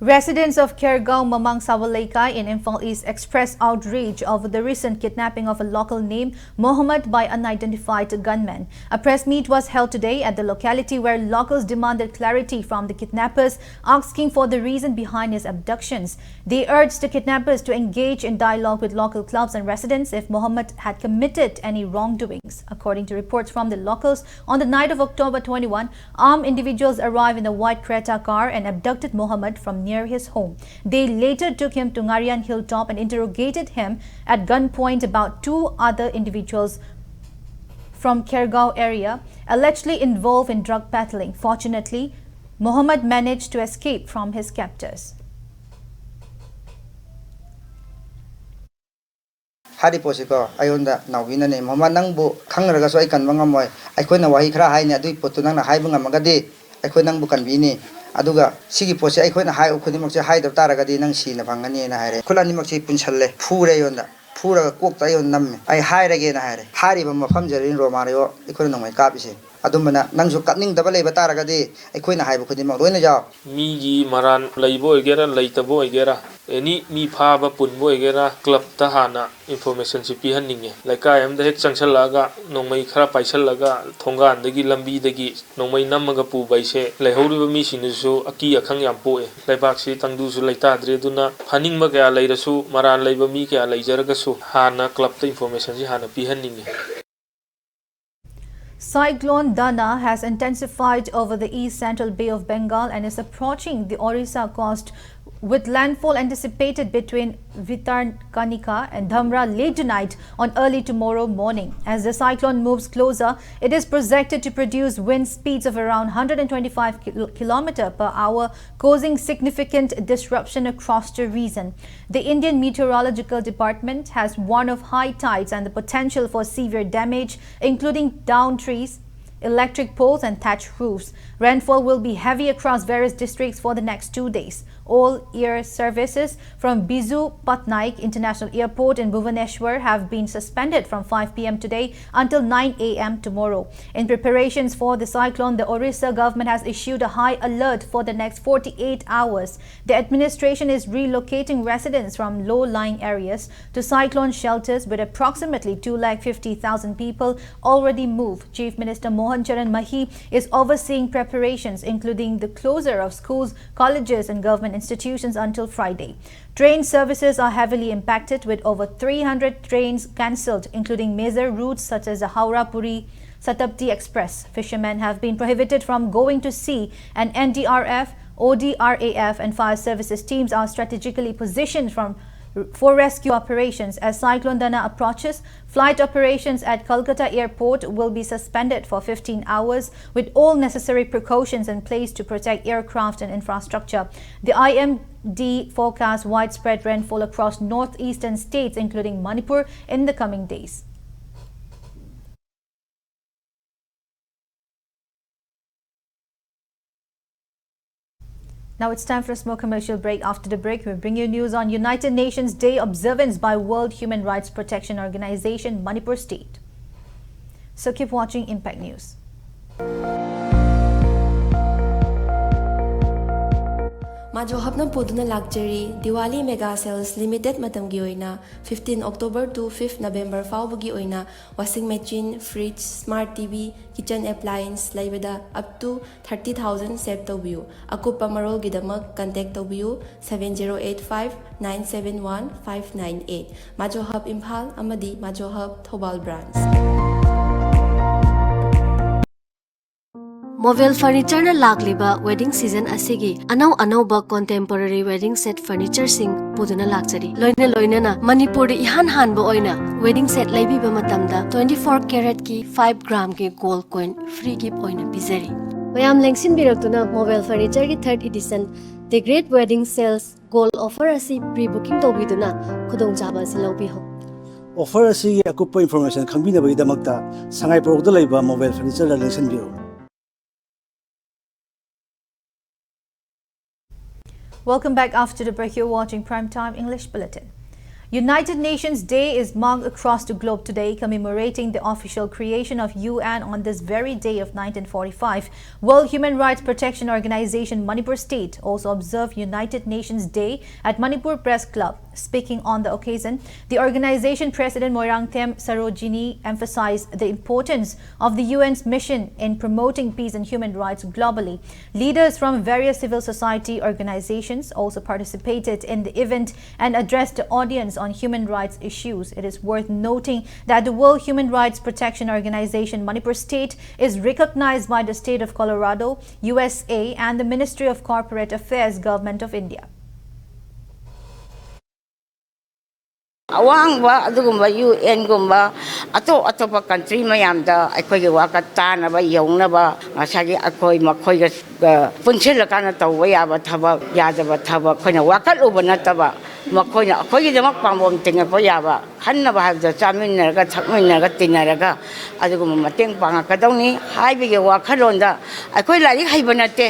Residents of Khergaon Mamang Sawaleikai in Imphal East expressed outrage over the recent kidnapping of a local named Mohammed by unidentified gunmen. A press meet was held today at the locality where locals demanded clarity from the kidnappers, asking for the reason behind his abductions. They urged the kidnappers to engage in dialogue with local clubs and residents if Mohammed had committed any wrongdoings. According to reports from the locals, on the night of October twenty-one, armed individuals arrived in a white Creta car and abducted Mohammed from near his home. They later took him to Ngarian Hilltop and interrogated him at gunpoint about two other individuals from Khergaon area allegedly involved in drug peddling. Fortunately, Mohammed managed to escape from his captors. ꯍꯥꯏꯔꯤꯕ ꯄꯣꯠꯁꯤꯀꯣ ꯑꯩꯉꯣꯟꯗ ꯅꯥꯎꯕꯤꯅꯅꯦ, "ꯃꯃꯥ, ꯅꯪꯕꯨ ꯈꯪꯅꯔꯒꯁꯨ ꯑꯩ ꯀꯟꯕ ꯉꯝꯃꯣꯏ꯫ ꯑꯩꯈꯣꯏꯅ ꯋꯥꯍꯩ ꯈꯔ ꯍꯥꯏꯅꯤ, ꯑꯗꯨꯒꯤ ꯄꯣꯠꯇꯨ ꯅꯪꯅ ꯍꯥꯏꯕ ꯉꯝꯃꯒꯗꯤ ꯑꯩꯈꯣꯏ ꯅꯪꯕꯨ ꯀꯟꯕꯤꯅꯤ꯫ ꯑꯗꯨꯒ ꯁꯤꯒꯤ ꯄꯣꯠꯁꯦ ꯑꯩꯈꯣꯏꯅ ꯍꯥꯏꯕ ꯈꯨꯗꯤꯡꯃꯛꯁꯦ ꯍꯥꯏꯗꯕ ꯇꯥꯔꯒꯗꯤ ꯅꯪ ꯁꯤꯅ ꯐꯪꯒꯅꯤꯅ ꯍꯥꯏꯔꯦ꯫ ꯈꯨꯠ ꯑꯅꯤꯃꯛꯁꯤ ꯄꯨꯟꯁꯜꯂꯦ, ꯐꯨꯔꯦ ꯑꯩꯉꯣꯟꯗ꯫ ꯐꯨꯔꯒ ꯀꯣꯛꯇ ꯑꯩꯉꯣꯟꯗ ꯅꯝꯃꯦ꯫ "ꯑꯩ ꯍꯥꯏꯔꯒꯦꯅ" ꯍꯥꯏꯔꯦ꯫ ꯍꯥꯏꯔꯤꯕ ꯃꯐꯝꯁꯤꯗꯅꯤ ꯔꯣꯃꯥꯔꯤꯑꯣ ꯑꯩꯈꯣꯏꯅ ꯅꯣꯡꯃꯩ ꯀꯥꯞꯄꯤꯁꯦ꯫ ꯑꯗꯨꯝꯕꯅ ꯅꯪꯁꯨ ꯀꯠꯅꯤꯡꯗꯕ ꯂꯩꯕ ꯇꯥꯔꯒꯗꯤ ꯑꯩꯈꯣꯏꯅ ꯍꯥꯏꯕ ꯈꯨꯗꯤꯡꯃꯛ ꯂꯣꯏꯅ ꯌꯥꯎ꯫ ꯃꯤꯒꯤ ꯃꯔꯥꯟ ꯂꯩꯕ ꯑꯣꯏꯒꯦꯔꯥ, ꯂꯩꯇꯕ ꯑꯣꯏꯒꯦꯔꯥ, ꯑꯦꯅꯤ ꯃꯤ ꯐꯥꯕ ꯄꯨꯟꯕ ꯑꯣꯏꯒꯦꯔꯥ, ꯀ꯭ꯂꯕꯇ ꯍꯥꯟꯅ ꯏꯟꯐꯣꯔꯃꯦꯁꯟꯁꯤ ꯄꯤꯍꯟꯅꯤꯡꯉꯦ꯫ ꯂꯩꯀꯥꯏ ꯑꯃꯗ ꯍꯦꯛ ꯆꯪꯁꯜꯂꯛꯑꯒ ꯅꯣꯡꯃꯩ ꯈꯔ ꯄꯥꯏꯁꯜꯂꯒ ꯊꯣꯡꯒꯥꯟꯗꯒꯤ, ꯂꯝꯕꯤꯗꯒꯤ ꯅꯣꯡꯃꯩ ꯅꯝꯃꯒ ꯄꯨꯕ ꯍꯥꯏꯁꯦ ꯂꯩꯍꯧꯔꯤꯕ ꯃꯤꯁꯤꯡꯗꯨꯁꯨ ꯑꯀꯤ ꯑꯈꯪ ꯌꯥꯝ ꯄꯣꯛꯑꯦ꯫ ꯂꯩꯕꯥꯛꯁꯤ ꯇꯪꯗꯨꯁꯨ ꯂꯩꯇꯥꯗ꯭ꯔꯦ꯫ ꯑꯗꯨꯅ ꯐꯥꯅꯤꯡꯕ ꯀꯌꯥ ꯂꯩꯔꯁꯨ, ꯃꯔꯥꯜ ꯂꯩꯕ ꯃꯤ ꯀꯌꯥ ꯂꯩꯖꯔꯒꯁꯨ ꯍꯥꯟꯅ ꯀ꯭ꯂꯕꯇ ꯏꯟꯐꯣꯔꯃꯦꯁꯟꯁꯤ ꯍꯥꯟꯅ ꯄꯤꯍꯟꯅꯤꯡꯉꯤ꯫ Cyclone Dana has intensified over the east central Bay of Bengal and is approaching the Orissa coast, with landfall anticipated between Vitarkanika and Dhamra late tonight on early tomorrow morning. As the cyclone moves closer, it is projected to produce wind speeds of around one hundred twenty-five kil- kilometer per hour, causing significant disruption across the region. The Indian Meteorological Department has warned of high tides and the potential for severe damage, including downed trees, electric poles, and thatched roofs. Rainfall will be heavy across various districts for the next two days. All air services from Bizu Patnaik International Airport in Bhubaneswar have been suspended from five p m today until nine a m tomorrow. In preparations for the cyclone, the Orissa government has issued a high alert for the next forty-eight hours. The administration is relocating residents from low-lying areas to cyclone shelters, with approximately two lakh fifty thousand people already moved. Chief Minister Mohan Charan Majhi is overseeing preparations, including the closure of schools, colleges, and government institutions until Friday. Train services are heavily impacted, with over three hundred trains cancelled, including major routes such as the Howrah Puri Shatabdi Express. Fishermen have been prohibited from going to sea, and N D R F, O D R A F, and fire services teams are strategically positioned from, for rescue operations. As Cyclone Dana approaches, flight operations at Kolkata airport will be suspended for fifteen hours, with all necessary precautions in place to protect aircraft and infrastructure. The I M D forecasts widespread rainfall across northeastern states, including Manipur, in the coming days. Now it's time for a small commercial break. After the break, we bring you news on United Nations Day observance by World Human Rights Protection Organization, Manipur State. So keep watching Impact News. ꯃꯥꯖꯣ ꯍꯕꯅ ꯄꯨꯗꯨꯅ ꯂꯥꯛꯆꯔꯤ꯫ Diwali mega sales limited ꯃꯇꯝꯒꯤ ꯑꯣꯏꯅ fifteen October to fifth November ꯐꯥꯎꯕꯒꯤ ꯑꯣꯏꯅ washing machine, fridge, smart TV, kitchen appliance ꯂꯩꯕꯗ up to thirty thousand save ꯇꯧꯕꯤꯌꯨ꯫ ꯑꯀꯨꯞꯄ ꯃꯔꯣꯜꯒꯤꯗꯃꯛ contact ꯇꯧꯕꯤꯌꯨ seven zero eight five nine seven one five nine eight꯫ ꯃꯥꯖꯣ ꯍꯕ ꯏꯝꯐꯥꯜ ꯑꯃꯗꯤ ꯃꯥꯖꯣ ꯍꯕ ꯊꯧꯕꯥꯜ branch꯫ ꯃꯣꯕꯦꯜ ꯐꯔꯅꯤꯆꯔꯅ ꯂꯥꯛꯂꯤꯕ ꯋꯦꯗꯤꯡ ꯁꯤꯖꯟ ꯑꯁꯤꯒꯤ ꯑꯅꯧ ꯑꯅꯧꯕ contemporary wedding set furnitureꯁꯤꯡ ꯄꯨꯗꯨꯅ ꯂꯥꯛꯆꯔꯤ꯫ ꯂꯣꯏꯅ ꯂꯣꯏꯅꯅ ꯃꯅꯤꯄꯨꯔꯗ ꯏꯍꯥꯟ ꯍꯥꯟꯕ ꯑꯣꯏꯅ wedding set ꯂꯩꯕꯤꯕ ꯃꯇꯝꯗ twenty four caratꯀꯤ five gramꯒꯤ gold coin free gift ꯑꯣꯏꯅ ꯄꯤꯖꯔꯤ꯫ ꯃꯌꯥꯝ ꯂꯦꯡꯁꯤꯟꯕꯤꯔꯛꯇꯨꯅ ꯃꯣꯕꯦꯜ ꯐꯔꯅꯤꯆꯔꯒꯤ third edition The Great Wedding Sales gold offer ꯑꯁꯤ pre booking ꯇꯧꯕꯤꯗꯨꯅ ꯈꯨꯗꯣꯡꯆꯥꯕ ꯑꯁꯤ ꯂꯧꯕꯤꯍꯧ꯫ ꯑꯣꯐꯔ ꯑꯁꯤꯒꯤ ꯑꯀꯨꯞꯄ ꯏꯟꯐꯣꯔꯃꯦꯁꯟ ꯈꯪꯕꯤꯅꯕꯒꯤꯗꯃꯛꯇ ꯁꯉꯥꯏ ꯄ꯭ꯔꯧꯗ ꯂꯩꯕ ꯃꯣꯕꯦꯜ ꯐꯔꯅꯤꯆꯔꯗ ꯂꯦꯡꯁꯤꯟꯕꯤꯌꯨ꯫ Welcome back. After the break, you're watching Prime Time English Bulletin. United Nations Day is marked across the globe today, commemorating the official creation of U N on this very day of nineteen forty-five. World Human Rights Protection Organization Manipur State also observed United Nations Day at Manipur Press Club. Speaking on the occasion, the organization president Moirangthem Sarojini emphasized the importance of the U N's mission in promoting peace and human rights globally. Leaders from various civil society organizations also participated in the event and addressed the audience on human rights issues. It is worth noting that the World Human Rights Protection Organization Manipur State is recognized by the State of Colorado, U S A, and the Ministry of Corporate Affairs, Government of India. ꯑꯋꯥꯡꯕ ꯑꯗꯨꯒꯨꯝꯕ U ꯑꯦꯟꯒꯨꯝꯕ ꯑꯇꯣꯞ ꯑꯇꯣꯞꯄ country ꯃꯌꯥꯝꯗ ꯑꯩꯈꯣꯏꯒꯤ ꯋꯥꯀꯠ ꯇꯥꯅꯕ ꯌꯧꯅꯕ ꯉꯁꯥꯏꯒꯤ ꯑꯩꯈꯣꯏ ꯃꯈꯣꯏꯒ ꯄꯨꯟꯁꯤꯜꯂꯀꯥꯟꯗ ꯇꯧꯕ ꯌꯥꯕ ꯊꯕꯛ, ꯌꯥꯗꯕ ꯊꯕꯛ ꯑꯩꯈꯣꯏꯅ ꯋꯥꯀꯠꯂꯨꯕ ꯅꯠꯇꯕ, ꯃꯈꯣꯏꯅ ꯑꯩꯈꯣꯏꯒꯤꯗꯃꯛ ꯄꯥꯝꯕꯣꯝ ꯇꯤꯡꯉꯛꯄ ꯌꯥꯕ, ꯈꯟꯅꯕ ꯍꯥꯏꯕꯗ ꯆꯥꯃꯤꯟꯅꯔꯒ, ꯊꯛꯃꯤꯟꯅꯔꯒ, ꯇꯤꯟꯅꯔꯒ ꯑꯗꯨꯒꯨꯝꯕ ꯃꯇꯦꯡ ꯄꯥꯡꯉꯛꯀꯗꯧꯅꯤ ꯍꯥꯏꯕꯒꯤ ꯋꯥꯈꯜꯂꯣꯟꯗ, ꯑꯩꯈꯣꯏ ꯂꯥꯏꯔꯤꯛ ꯍꯩꯕ ꯅꯠꯇꯦ,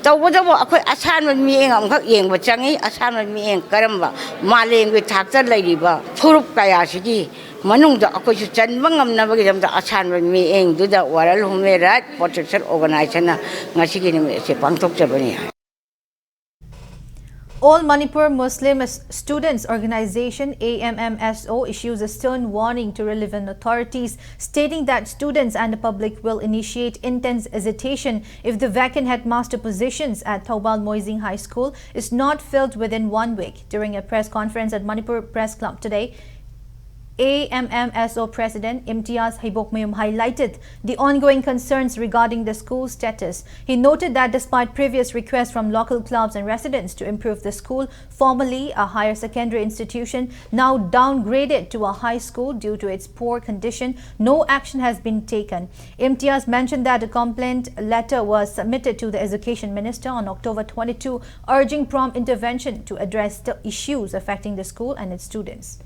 ꯇꯧꯕꯇꯕꯨ ꯑꯩꯈꯣꯏ ꯑꯁꯥꯟꯕ ꯃꯤꯠꯌꯦꯡ ꯑꯃꯈꯛ ꯌꯦꯡꯕ ꯆꯪꯉꯤ꯫ ꯑꯁꯥꯟꯕ ꯃꯤꯠꯌꯦꯡ ꯀꯔꯝꯕ? ꯃꯥꯂꯦꯝꯒꯤ ꯊꯥꯛꯇ ꯂꯩꯔꯤꯕ ꯐꯨꯔꯨꯞ ꯀꯌꯥꯁꯤꯒꯤ ꯃꯅꯨꯡꯗ ꯑꯩꯈꯣꯏꯁꯨ ꯆꯟꯕ ꯉꯝꯅꯕꯒꯤꯗꯃꯛꯇ ꯑꯁꯥꯟꯕ ꯃꯤꯠꯌꯦꯡꯗꯨꯗ World Human Rights Protection Organizationꯅ ꯉꯁꯤꯒꯤ ꯅꯨꯃꯤꯠ ꯑꯁꯤ ꯄꯥꯡꯊꯣꯛꯆꯕꯅꯤ꯫ All Manipur Muslim Students Organization, A M M S O, issues a stern warning to relevant authorities, stating that students and the public will initiate intense agitation if the vacant headmaster positions at Thoubal Moising High School is not filled within one week. During a press conference at Manipur Press Club today, A M M S O President Imtiaz Heibokmayum highlighted the ongoing concerns regarding the school status. He noted that despite previous requests from local clubs and residents to improve the school, formerly a higher secondary institution, now downgraded to a high school due to its poor condition, no action has been taken. Imtiaz mentioned that a complaint letter was submitted to the education minister on October twenty-two, urging prompt intervention to address the issues affecting the school and its students.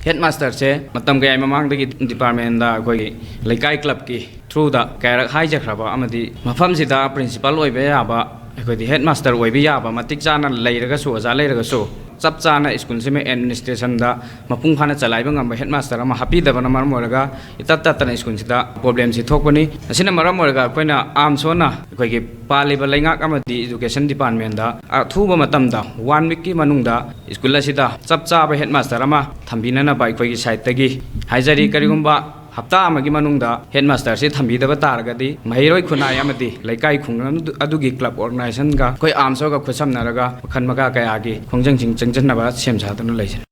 Headmasterꯁꯦ ꯃꯇꯝ ꯀꯌꯥꯒꯤ ꯃꯃꯥꯡꯗꯒꯤ departmentꯗ ꯑꯩꯈꯣꯏꯒꯤ ꯂꯩꯀꯥꯏ clubꯀꯤ throughꯗ ꯀꯌꯥꯔꯛ ꯍꯥꯏꯖꯈ꯭ꯔꯕ ꯑꯃꯗꯤ ꯃꯐꯝꯁꯤꯗ principal ꯑꯣꯏꯕ ꯌꯥꯕ, ꯑꯩꯈꯣꯏꯗꯤ headmaster ꯑꯣꯏꯕ ꯌꯥꯕ ꯃꯇꯤꯛ ꯆꯥꯅ ꯂꯩꯔꯒꯁꯨ, ꯑꯣꯖꯥ ꯂꯩꯔꯒꯁꯨ, ꯆꯞ ꯆꯥꯅ schoolꯁꯤꯃ administrationꯗ ꯃꯄꯨꯡ ꯐꯥꯅ ꯆꯂꯥꯏꯕ ꯉꯝꯕ headmaster ꯑꯃ ꯍꯥꯞꯄꯤꯗꯕꯅ ꯃꯔꯝ ꯑꯣꯏꯔꯒ ꯏꯇꯠ ꯇꯠꯇꯅ schoolꯁꯤꯗ problemꯁꯤ ꯊꯣꯛꯄꯅꯤ꯫ ꯑꯁꯤꯅ ꯃꯔꯝ ꯑꯣꯏꯔꯒ ꯑꯩꯈꯣꯏꯅ AMSOꯅ ꯑꯩꯈꯣꯏꯒꯤ ꯄꯥꯜꯂꯤꯕ ꯂꯩꯉꯥꯛ ꯑꯃꯗꯤ education departmentꯗ ꯑꯊꯨꯕ ꯃꯇꯝꯗ one weekꯀꯤ ꯃꯅꯨꯡꯗ school ꯑꯁꯤꯗ ꯆꯞ ꯆꯥꯕ headmaster ꯑꯃ ꯊꯝꯕꯤꯅꯅꯕ ꯑꯩꯈꯣꯏꯒꯤ sideꯇꯒꯤ ꯍꯥꯏꯖꯔꯤ꯫ ꯀꯔꯤꯒꯨꯝꯕ ꯍꯞꯇꯥ ꯑꯃꯒꯤ ꯃꯅꯨꯡꯗ headmasterꯁꯤ ꯊꯝꯕꯤꯗꯕ ꯇꯥꯔꯒꯗꯤ ꯃꯍꯩꯔꯣꯏ ꯈꯨꯟꯅꯥꯏ ꯑꯃꯗꯤ ꯂꯩꯀꯥꯏ ꯈꯨꯡꯒꯪ ꯑꯗꯨꯒꯤ club organizationꯒ ꯑꯩꯈꯣꯏ AMSOꯒ ꯈꯨꯠꯁꯝꯅꯔꯒ ꯃꯈꯜ ꯃꯈꯥ ꯀꯌꯥꯒꯤ ꯈꯣꯡꯖꯪꯁꯤꯡ ꯆꯪꯁꯤꯟꯅꯕ ꯁꯦꯝ ꯁꯥꯗꯨꯅ ꯂꯩꯖꯔꯤ꯫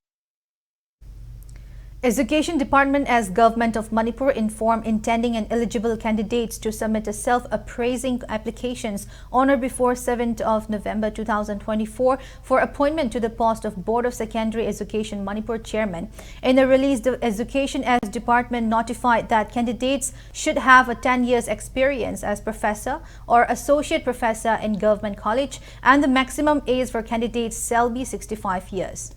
Education Department as Government of Manipur informed intending and eligible candidates to submit a self-appraising applications on or before seventh of November two thousand twenty-four for appointment to the post of Board of Secondary Education Manipur Chairman. In a release, the Education as Department notified that candidates should have a ten years experience as professor or associate professor in government college, and the maximum age for candidates shall be sixty-five years.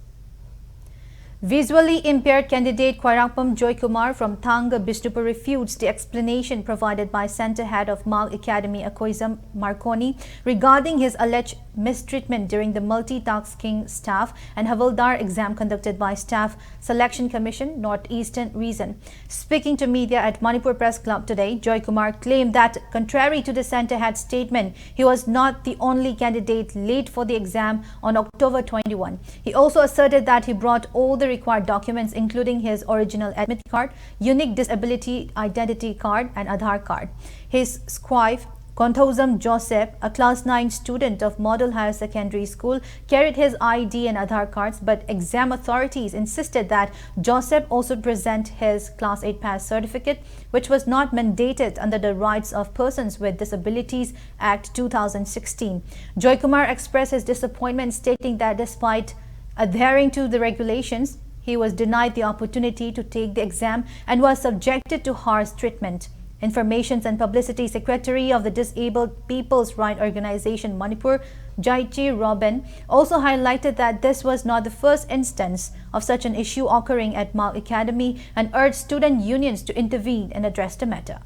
Visually impaired candidate Khwairangpam Joykumar from Thanga, Bishnupur refutes the explanation provided by Center Head of Mal Academy, Akoizam Marconi, regarding his alleged mistreatment during the multitasking staff and Havildar exam conducted by Staff Selection Commission, Northeastern Region. Speaking to media at Manipur Press Club today, Joykumar claimed that, contrary to the Center Head's statement, he was not the only candidate late for the exam on October twenty-one. He also asserted that he brought all the required documents, including his original admit card, unique disability identity card, and Aadhaar card. His scribe, Konthoujam Joseph, a class nine student of Model Higher Secondary School, carried his I D and Aadhaar cards, but exam authorities insisted that Joseph also present his class eight pass certificate, which was not mandated under the Rights of Persons with Disabilities Act two thousand sixteen. Joykumar expressed his disappointment, stating that despite adhering to the regulations, he was denied the opportunity to take the exam and was subjected to harsh treatment. Informations and Publicity Secretary of the Disabled People's Right Organization Manipur, Jaichi Robin, also highlighted that this was not the first instance of such an issue occurring at Mal Academy and urged student unions to intervene and address the matter.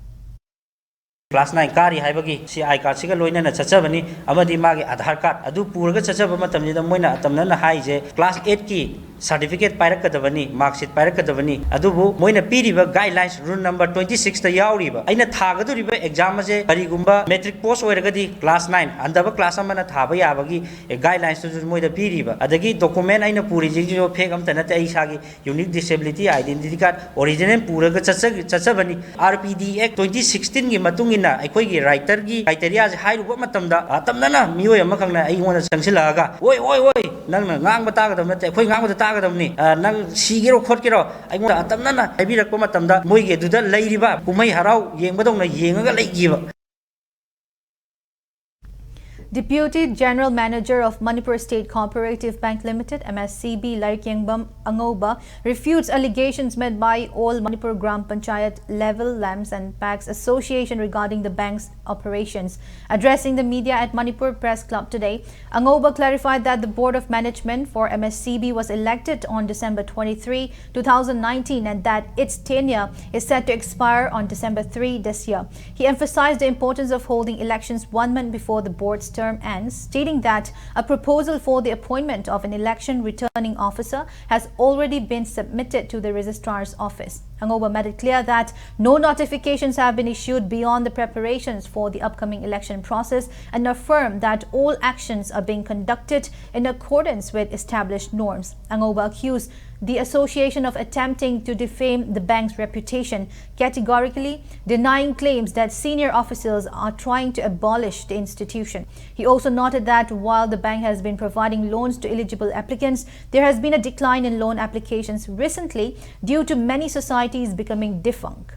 Class nine ꯀꯥꯔꯤ ꯍꯥꯏꯕꯒꯤ ꯁꯤ I card ꯁꯤꯒ ꯂꯣꯏꯅꯅ ꯆꯠꯆꯕꯅꯤ ꯑꯃꯗꯤ ꯃꯥꯒꯤ Aadhaar card ꯑꯗꯨ ꯄꯨꯔꯒ ꯆꯠꯆꯕ ꯃꯇꯝꯁꯤꯗ ꯃꯣꯏꯅ ꯑꯇꯝꯅꯅ ꯍꯥꯏꯔꯤꯁꯦ class eight ꯀꯤ certificate ꯄꯥꯏꯔꯛꯀꯗꯕꯅꯤ, mark sheet ꯄꯥꯏꯔꯛꯀꯗꯕꯅꯤ꯫ ꯑꯗꯨꯕꯨ ꯃꯣꯏꯅ ꯄꯤꯔꯤꯕ guidelines rule number twenty six ꯇ ꯌꯥꯎꯔꯤꯕ ꯑꯩꯅ ꯊꯥꯒꯗꯧꯔꯤꯕ exam ꯑꯁꯦ ꯀꯔꯤꯒꯨꯝꯕ matric post ꯑꯣꯏꯔꯒꯗꯤ class nine ꯍꯟꯊꯕ class ꯑꯃꯅ ꯊꯥꯕ ꯌꯥꯕꯒꯤ guidelines ꯇꯨꯁꯨ ꯃꯣꯏꯗ ꯄꯤꯔꯤꯕ, ꯑꯗꯒꯤ document ꯑꯩꯅ ꯄꯨꯔꯤꯁꯤꯡꯁꯤꯁꯨ fake ꯑꯝꯇ ꯅꯠꯇꯦ, ꯑꯩ ꯏꯁꯥꯒꯤ unique disability identity card original ꯄꯨꯔꯒ ꯆꯠꯆ-, ꯆꯠꯆꯕꯅꯤ꯫ R P D Act twenty sixteen ꯒꯤ ꯃꯇꯨꯡ ꯏꯟꯅ ꯑꯩꯈꯣꯏꯒꯤ writer ꯒꯤ criteria ꯁꯦ ꯍꯥꯏꯔꯨꯕ ꯃꯇꯝꯗ, ꯑꯇꯝꯅꯅ ꯃꯤꯑꯣꯏ ꯑꯃꯈꯛꯅ ꯑꯩꯉꯣꯟꯗ ꯆꯪꯁꯤꯜꯂꯛꯑꯒ, "ꯑꯣꯏ, ꯑꯣꯏ, ꯑꯣꯏ, ꯅꯪꯅ ꯉꯥꯡꯕ ꯇꯥꯒꯗꯕ ꯅꯠꯇꯦ, ꯑꯩꯈꯣꯏ ꯉꯥꯡꯕꯗ ꯇꯥꯒꯗꯕꯅꯤ꯫ ꯑ, ꯅꯪ ꯁꯤꯒꯦꯔꯣ ꯈꯣꯠꯀꯦꯔꯣ?" ꯑꯩꯉꯣꯟꯗ ꯑꯇꯝꯅꯅ ꯍꯥꯏꯕꯤꯔꯛꯄ ꯃꯇꯝꯗ, ꯃꯣꯏꯒꯤ ꯑꯗꯨꯗ ꯂꯩꯔꯤꯕ ꯀꯨꯝꯍꯩ ꯍꯔꯥꯎ ꯌꯦꯡꯕꯗꯧꯅ ꯌꯦꯡꯉꯒ ꯂꯩꯈꯤꯕ꯫ Deputy General Manager of Manipur State Cooperative Bank Limited, M S C B, Lairikyengbam Angouba, refutes allegations made by All Manipur Gram Panchayat level lamps and packs association regarding the bank's operations. Addressing the media at Manipur Press Club today, Angouba clarified that the Board of Management for M S C B was elected on December twenty-three, two thousand nineteen, and that its tenure is set to expire on December three this year. He emphasized the importance of holding elections one month before the board's term ends, stating that a proposal for the appointment of an election returning officer has already been submitted to the registrar's office. Angouba made it clear that no notifications have been issued beyond the preparations for the upcoming election process and affirmed that all actions are being conducted in accordance with established norms. Angouba accused the association of attempting to defame the bank's reputation, categorically denying claims that senior officials are trying to abolish the institution. He also noted that while the bank has been providing loans to eligible applicants, there has been a decline in loan applications recently due to many societies becoming defunct.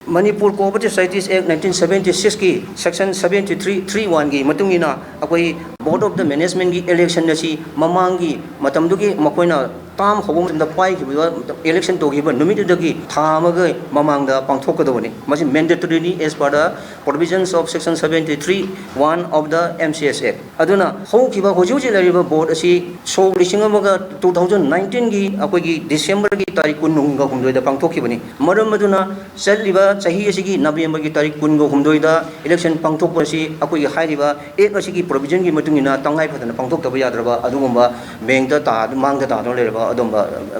Manipur Cooperative Societies Act nineteen seventy-six ꯀꯤ section seventy-three three one ꯒꯤ ꯃꯇꯨꯡ ꯏꯟꯅ ꯑꯩꯈꯣꯏ Board of the Management ꯒꯤ election ꯑꯁꯤ ꯃꯃꯥꯡꯒꯤ ꯃꯇꯝꯗꯨꯒꯤ ꯃꯈꯣꯏꯅ term ꯍꯧꯕ ꯃꯇꯝꯗ ꯄꯥꯏꯈꯤꯕ, election ꯇꯧꯈꯤꯕ ꯅꯨꯃꯤꯠꯇꯨꯗꯒꯤ ꯊꯥ ꯑꯃꯒ ꯃꯃꯥꯡꯗ ꯄꯥꯡꯊꯣꯛꯀꯗꯕꯅꯤ꯫ ꯃꯁꯤ mandatory ꯅꯤ, as per the provisions of section seventy-three one of the M C S Act꯫ ꯑꯗꯨꯅ ꯍꯧꯈꯤꯕ, ꯍꯧꯖꯤꯛ ꯍꯧꯖꯤꯛ ꯂꯩꯔꯤꯕ board ꯑꯁꯤ ꯁꯣꯛ ꯂꯤꯁꯤꯡ ꯑꯃꯒ, two thousand nineteen ꯒꯤ ꯑꯩꯈꯣꯏꯒꯤ December ꯒꯤ ꯇꯥꯔꯤꯛ ꯀꯨꯟꯒ ꯍꯨꯝꯗꯣꯏꯗ ꯄꯥꯡꯊꯣꯛꯈꯤꯕꯅꯤ꯫ ꯃꯔꯝ ꯑꯗꯨꯅ ꯆꯠꯂꯤꯕ ꯆꯍꯤ ꯑꯁꯤꯒꯤ November ꯒꯤ ꯇꯥꯔꯤꯛ ꯀꯨꯟꯒ ꯍꯨꯝꯗꯣꯏꯗ election ꯄꯥꯡꯊꯣꯛꯄ ꯑꯁꯤ ꯑꯩꯈꯣꯏꯒꯤ ꯍꯥꯏꯔꯤꯕ Act ꯑꯁꯤꯒꯤ provision ꯒꯤ ꯃꯇꯨꯡ ꯏꯟꯅ ꯇꯉꯥꯏ ꯐꯗꯅ ꯄꯥꯡꯊꯣꯛꯇꯕ ꯌꯥꯗ꯭ꯔꯕ ꯑꯗꯨꯒꯨꯝꯕ ꯃꯥꯡꯗ ꯇꯥ-, ꯃꯥꯡꯗ ꯇꯥꯗꯨꯅ ꯂꯩꯔꯕ ꯑꯗꯨꯝꯕ, ꯑ,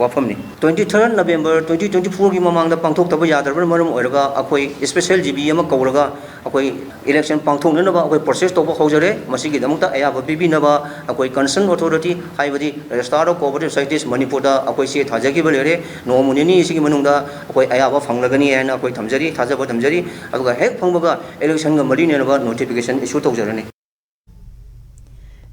ꯋꯥꯐꯝꯅꯤ꯫ Twenty third November twenty twenty-four ꯒꯤ ꯃꯃꯥꯡꯗ ꯄꯥꯡꯊꯣꯛꯇꯕ ꯌꯥꯗ꯭ꯔꯕꯅ ꯃꯔꯝ ꯑꯣꯏꯔꯒ ꯑꯩꯈꯣꯏ special G B ꯑꯃ ꯀꯧꯔꯒ ꯑꯩꯈꯣꯏ election ꯄꯥꯡꯊꯣꯛꯅꯅꯕ ꯑꯩꯈꯣꯏ process ꯇꯧꯕ ꯍꯧꯖꯔꯦ꯫ ꯃꯁꯤꯒꯤꯗꯃꯛꯇ ꯑꯌꯥꯕ ꯄꯤꯕꯤꯅꯕ ꯑꯩꯈꯣꯏ concerned authority, ꯍꯥꯏꯕꯗꯤ Registrar of Cooperative Societies ꯃꯅꯤꯄꯨꯔꯗ ꯑꯩꯈꯣꯏ ꯆꯦ ꯊꯥꯖꯈꯤꯕ ꯂꯩꯔꯦ꯫ ꯅꯣꯡꯃ ꯅꯤꯅꯤ ꯑꯁꯤꯒꯤ ꯃꯅꯨꯡꯗ ꯑꯩꯈꯣꯏ ꯑꯌꯥꯕ ꯐꯪꯂꯒꯅꯤ ꯍꯥꯏꯅ ꯑꯩꯈꯣꯏ ꯊꯝꯖꯔꯤ, ꯊꯥꯖꯕ ꯊꯝꯖꯔꯤ꯫ ꯑꯗꯨꯒ ꯍꯦꯛ ꯐꯪꯕꯒ election ꯒ ꯃꯔꯤ ꯂꯩꯅꯕ notification issue ꯇꯧꯖꯔꯅꯤ꯫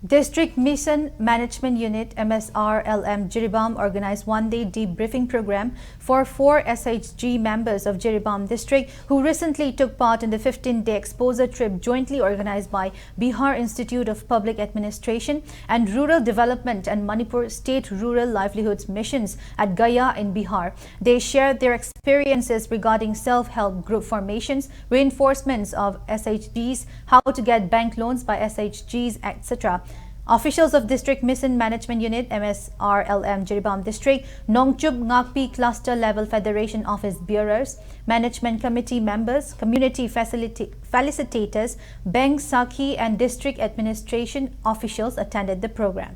District Mission Management Unit, M S R L M, Jiribam organized one-day debriefing program for four S H G members of Jiribam District who recently took part in the fifteen-day exposure trip jointly organized by Bihar Institute of Public Administration and Rural Development and Manipur State Rural Livelihoods Missions at Gaya in Bihar. They shared their experiences regarding self-help group formations, reinforcements of S H Gs, how to get bank loans by S H Gs, et cetera. Officials of District Mission Management Unit, M S R L M, Jiribam District, Nongchup Ngakpi Cluster Level Federation Office Bearers, Management Committee members, community facilita- facilitators, bank sakhi and district administration officials attended the program.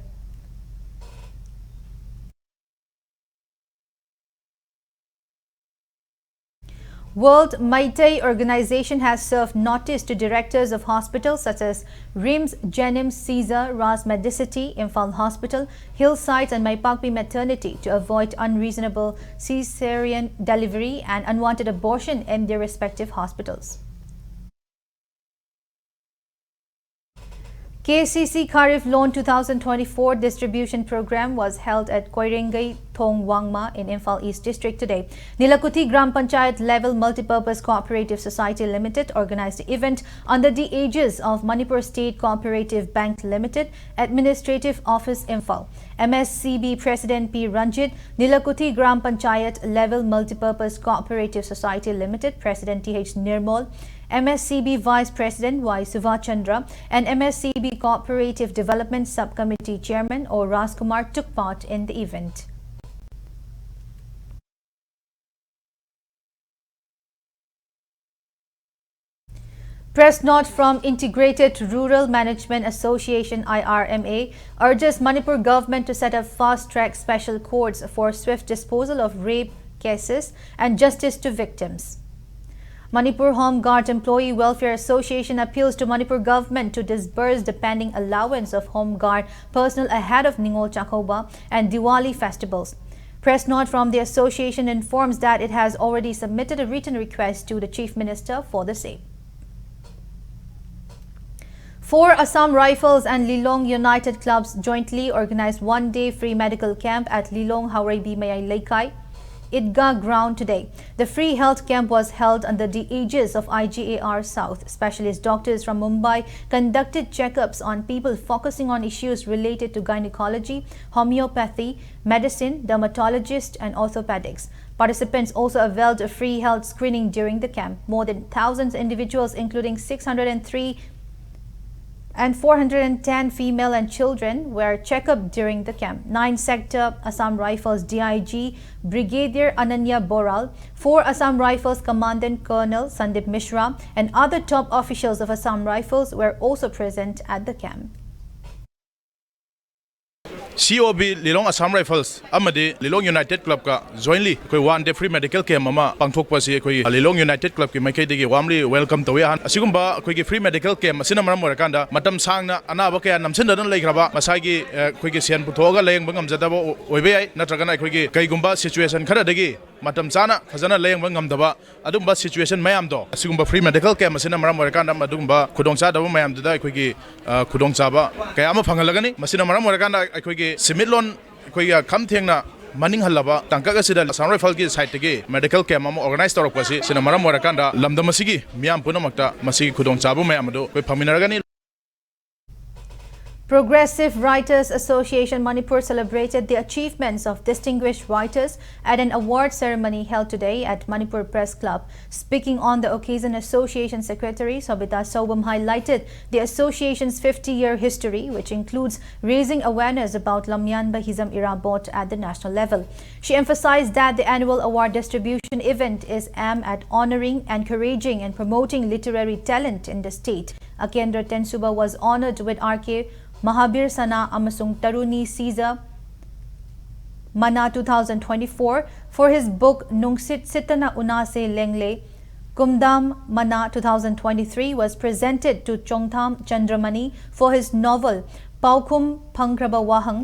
World Meitei Organization has served notice to directors of hospitals such as RIMS, JNIMS, Caesar, Ras Medicity, Imphal Hospital, Hillsides and Maipakpi Maternity to avoid unreasonable cesarean delivery and unwanted abortion in their respective hospitals. K C C Kharif Loan two thousand twenty-four distribution program was held at Koirengei Thong Wangma in Imphal East District today. Nilakuthi Gram Panchayat Level Multipurpose Cooperative Society Limited organized the event under the aegis of Manipur State Cooperative Bank Limited, Administrative Office, Imphal. M S C B President P Ranjit, Nilakuthi Gram Panchayat Level Multipurpose Cooperative Society Limited President T H Nirmal, M S C B Vice President Y Suvachandra, and M S C B Cooperative Development Subcommittee Chairman O Rajkumar took part in the event. Press note from Integrated Rural Management Association, I R M A, urges Manipur government to set up fast-track special courts for swift disposal of rape cases and justice to victims. Manipur Home Guard Employee Welfare Association appeals to Manipur government to disburse the pending allowance of Home Guard personnel ahead of Ningol Chakouba and Diwali festivals. Press note from the association informs that it has already submitted a written request to the Chief Minister for the same. Four Assam Rifles and Lilong United Clubs jointly organized one-day free medical camp at Lilong Haoreibi Mayai Leikai Idgah ground today. The free health camp was held under the aegis of I G A R South. Specialist doctors from Mumbai conducted checkups on people focusing on issues related to gynecology, homeopathy, medicine, dermatologist, and orthopedics. Participants also availed a free health screening during the camp. More than one thousand individuals, including six hundred and three and four hundred and ten female and children, were checked up during the camp. Nine Sector Assam Rifles D I G Brigadier Ananya Boral, four Assam Rifles Commandant Colonel Sandip Mishra, and other top officials of Assam Rifles were also present at the camp. C O B Lilong Assam Rifles ꯑꯃꯗꯤ Lilong United Club ꯀ jointly ꯑꯩꯈꯣꯏ one day free medical camp ꯑꯃ ꯄꯥꯡꯊꯣꯛꯄ ꯑꯁꯤ ꯑꯩꯈꯣꯏ Lilong United Club ꯀꯤ ꯃꯥꯏꯀꯩꯗꯒꯤ warmly welcome ꯇꯧꯏ꯫ ꯑꯍꯥꯟ ꯑꯁꯤꯒꯨꯝꯕ ꯑꯩꯈꯣꯏꯒꯤ free medical camp ꯑꯁꯤꯅ ꯃꯔꯝ ꯑꯣꯏꯔꯀꯥꯟꯗ ꯃꯇꯝ ꯁꯥꯡꯅ ꯑꯅꯥꯕ ꯀꯌꯥ ꯅꯝꯁꯤꯟꯗꯨꯅ ꯂꯩꯈ꯭ꯔꯕ ꯃꯁꯥꯒꯤ ꯑꯩꯈꯣꯏꯒꯤ ꯁꯦꯟ ꯄꯨꯊꯣꯛꯑꯒ ꯂꯥꯌꯦꯡꯕ ꯉꯝꯖꯗꯕ ꯑꯣꯏꯕ ꯌꯥꯏ, ꯅꯠꯇ꯭ꯔꯒꯅ ꯑꯩꯈꯣꯏꯒꯤ ꯀꯩꯒꯨꯝꯕ situation ꯈꯔꯗꯒꯤ ꯃꯇꯝ ꯆꯥꯅ ꯐꯖꯅ ꯂꯥꯌꯦꯡꯕ ꯉꯝꯗꯕ ꯑꯗꯨꯒꯨꯝꯕ situation ꯃꯌꯥꯝꯗꯣ ꯑꯁꯤꯒꯨꯝꯕ free medical camp ꯑꯁꯤꯅ ꯃꯔꯝ ꯑꯣꯏꯔꯀꯥꯟꯗ ꯃꯗꯨꯒꯨꯝꯕ ꯈꯨꯗꯣꯡꯆꯥꯗꯕ ꯃꯌꯥꯝꯗꯨꯗ ꯑꯩꯈꯣꯏꯒꯤ ꯈꯨꯗꯣꯡꯆꯥꯕ ꯀꯌꯥ ꯑꯃ ꯐꯪꯍꯜꯂꯒꯅꯤ꯫ ꯃꯁꯤꯅ ꯃꯔꯝ ꯑꯣꯏꯔꯀꯥꯟꯗ ꯑꯩꯈꯣꯏꯒꯤ ꯁꯦꯟꯃꯤꯠꯂꯣꯟ ꯑꯩꯈꯣꯏꯒꯤ ꯈꯝ ꯊꯦꯡꯅ ꯃꯅꯤꯡꯍꯜꯂꯕ ꯇꯥꯡꯀꯛ ꯑꯁꯤꯗ Assam Rifles ꯀꯤ side ꯇꯒꯤ medical camp ꯑꯃ organize ꯇꯧꯔꯛꯄ ꯑꯁꯤ ꯁꯤꯅ ꯃꯔꯝ ꯑꯣꯏꯔꯀꯥꯟꯗ ꯂꯝꯗꯝ ꯑꯁꯤꯒꯤ ꯃꯤꯌꯥꯝ ꯄꯨꯝꯅꯃꯛꯇ ꯃꯁꯤꯒꯤ ꯈꯨꯗꯣꯡꯆꯥꯕ ꯃꯌꯥꯝ ꯑꯗꯨ ꯑꯩꯈꯣꯏ ꯐꯪꯃꯤꯟꯅꯔꯒꯅꯤ꯫ Progressive Writers Association Manipur celebrated the achievements of distinguished writers at an award ceremony held today at Manipur Press Club. Speaking on the occasion, Association Secretary Sobita Sobum highlighted the association's fifty-year history, which includes raising awareness about Lamyanba Hizam Irabot at the national level. She emphasized that the annual award distribution event is aimed at honoring, encouraging, and promoting literary talent in the state. Akendra Tensuba was honored with R K Mahabir Sana amasung Taruni Siza Mana two thousand twenty-four for his book Nungsit Sitana Unase Lengle. Kumdam Mana two thousand twenty-three was presented to Chongtham Chandramani for his novel Paukhum Phangraba Wahang.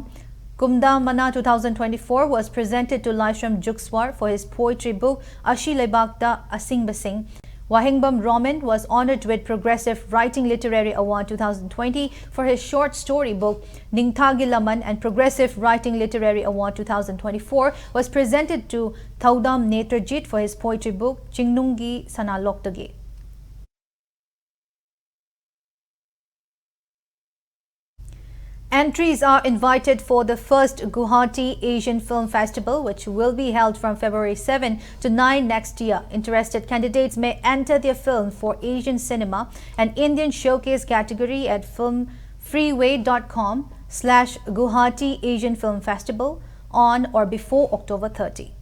Kumdam Mana two thousand twenty-four was presented to Laishram Jukswar for his poetry book Ashi Leibakta Asing Basing. Wahengbam Roman was honored with Progressive Writing Literary Award two thousand twenty for his short story book Ningthagi Laman and Progressive Writing Literary Award two thousand twenty-four was presented to Thaudam Netrajit for his poetry book Chingnunggi Sanaloktagi. Entries are invited for the first Guwahati Asian Film Festival, which will be held from February seven to nine next year. Interested candidates may enter their film for Asian cinema and Indian showcase category at filmfreeway dot com slash Guwahati Asian Film Festival on or before October thirty.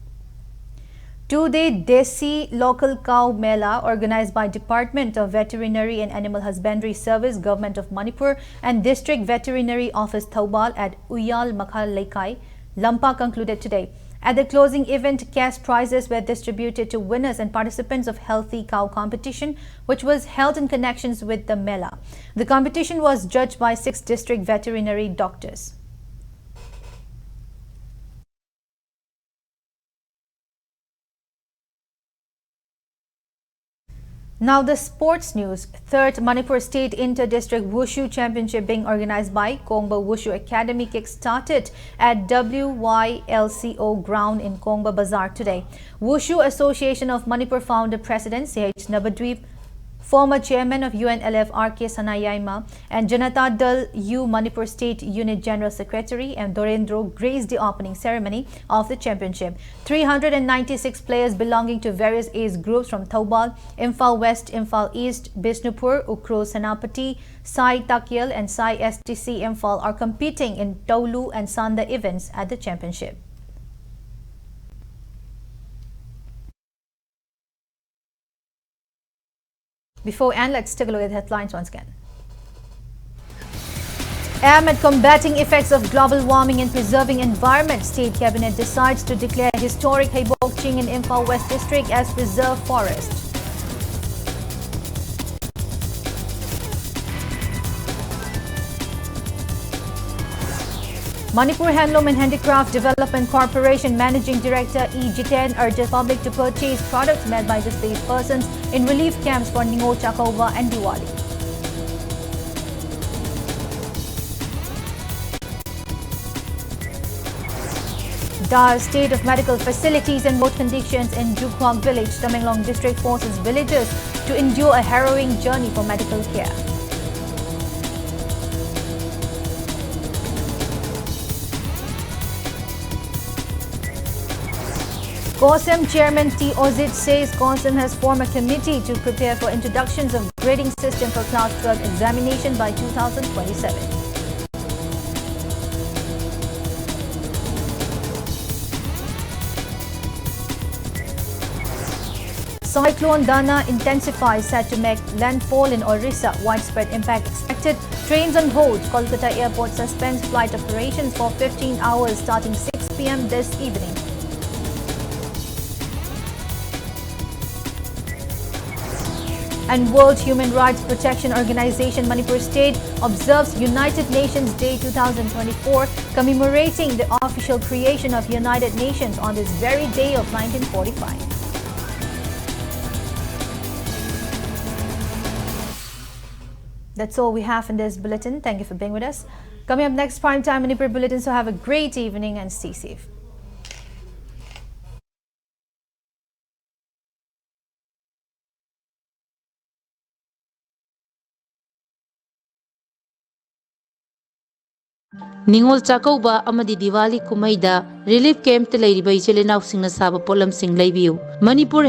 Two-day Desi Local Cow Mela, organized by Department of Veterinary and Animal Husbandry Service, Government of Manipur, and District Veterinary Office Thoubal at Uyal Makha Leikai, Lampa, concluded today. At the closing event, cash prizes were distributed to winners and participants of Healthy Cow competition, which was held in connections with the Mela. The competition was judged by six district veterinary doctors. Now the sports news. Third Manipur State Inter-District Wushu Championship being organized by Kongba Wushu Academy kick-started at W Y L C O ground in Kongba Bazar today. Wushu Association of Manipur founder President C H Nabadweep, former chairman of U N L F R K Sanayaima, and Janata Dal U Manipur State Unit General Secretary M Dorendro graced the opening ceremony of the championship. Three hundred and ninety-six players belonging to various age groups from Thoubal, Imphal West, Imphal East, Bishnupur, Ukhrul, Senapati, Sai Takyel, and Sai S T C Imphal are competing in Toulu and Sanda events at the championship. Before end, let's take a look at the headlines once again. Amid combating effects of global warming and preserving environment, State Cabinet decides to declare historic Heibok Ching in Imphal West District as preserved forest. Manipur Handloom and Handicraft Development Corporation Managing Director E Jiten urges public to purchase products made by displaced persons in relief camps for Ningol Chakouba and Diwali. Dire state of medical facilities and road conditions in Jukwak village, Tamenglong district forces villagers to endure a harrowing journey for medical care. COHSEM Chairman T Ozit says COHSEM has formed a committee to prepare for introductions of grading system for class twelve examination by two thousand twenty-seven. Cyclone Dana intensifies, set to make landfall in Orissa. Widespread impact expected. Trains on hold. Kolkata airport suspends flight operations for fifteen hours starting six p m this evening. And World Human Rights Protection Organization Manipur State observes United Nations Day two thousand twenty-four, commemorating the official creation of United Nations on this very day of nineteen forty-five. That's all we have in this bulletin. Thank you for being with us. Coming up next, Prime Time Manipur Bulletin. So have a great evening and stay safe. Ningol Chakkouba ꯑꯃꯗꯤ ꯗꯤꯋꯥꯂꯤ ꯀꯨꯝꯍꯩꯗ relief ꯀꯦꯝꯞꯇ ꯂꯩꯔꯤꯕ ꯏꯆꯤꯜ ꯏꯅꯥꯎꯁꯤꯡꯅ ꯁꯥꯕ ꯄꯣꯠꯂꯝꯁꯤꯡ ꯂꯩꯕꯤꯌꯨ꯫ ꯃꯅꯤꯄꯨꯔ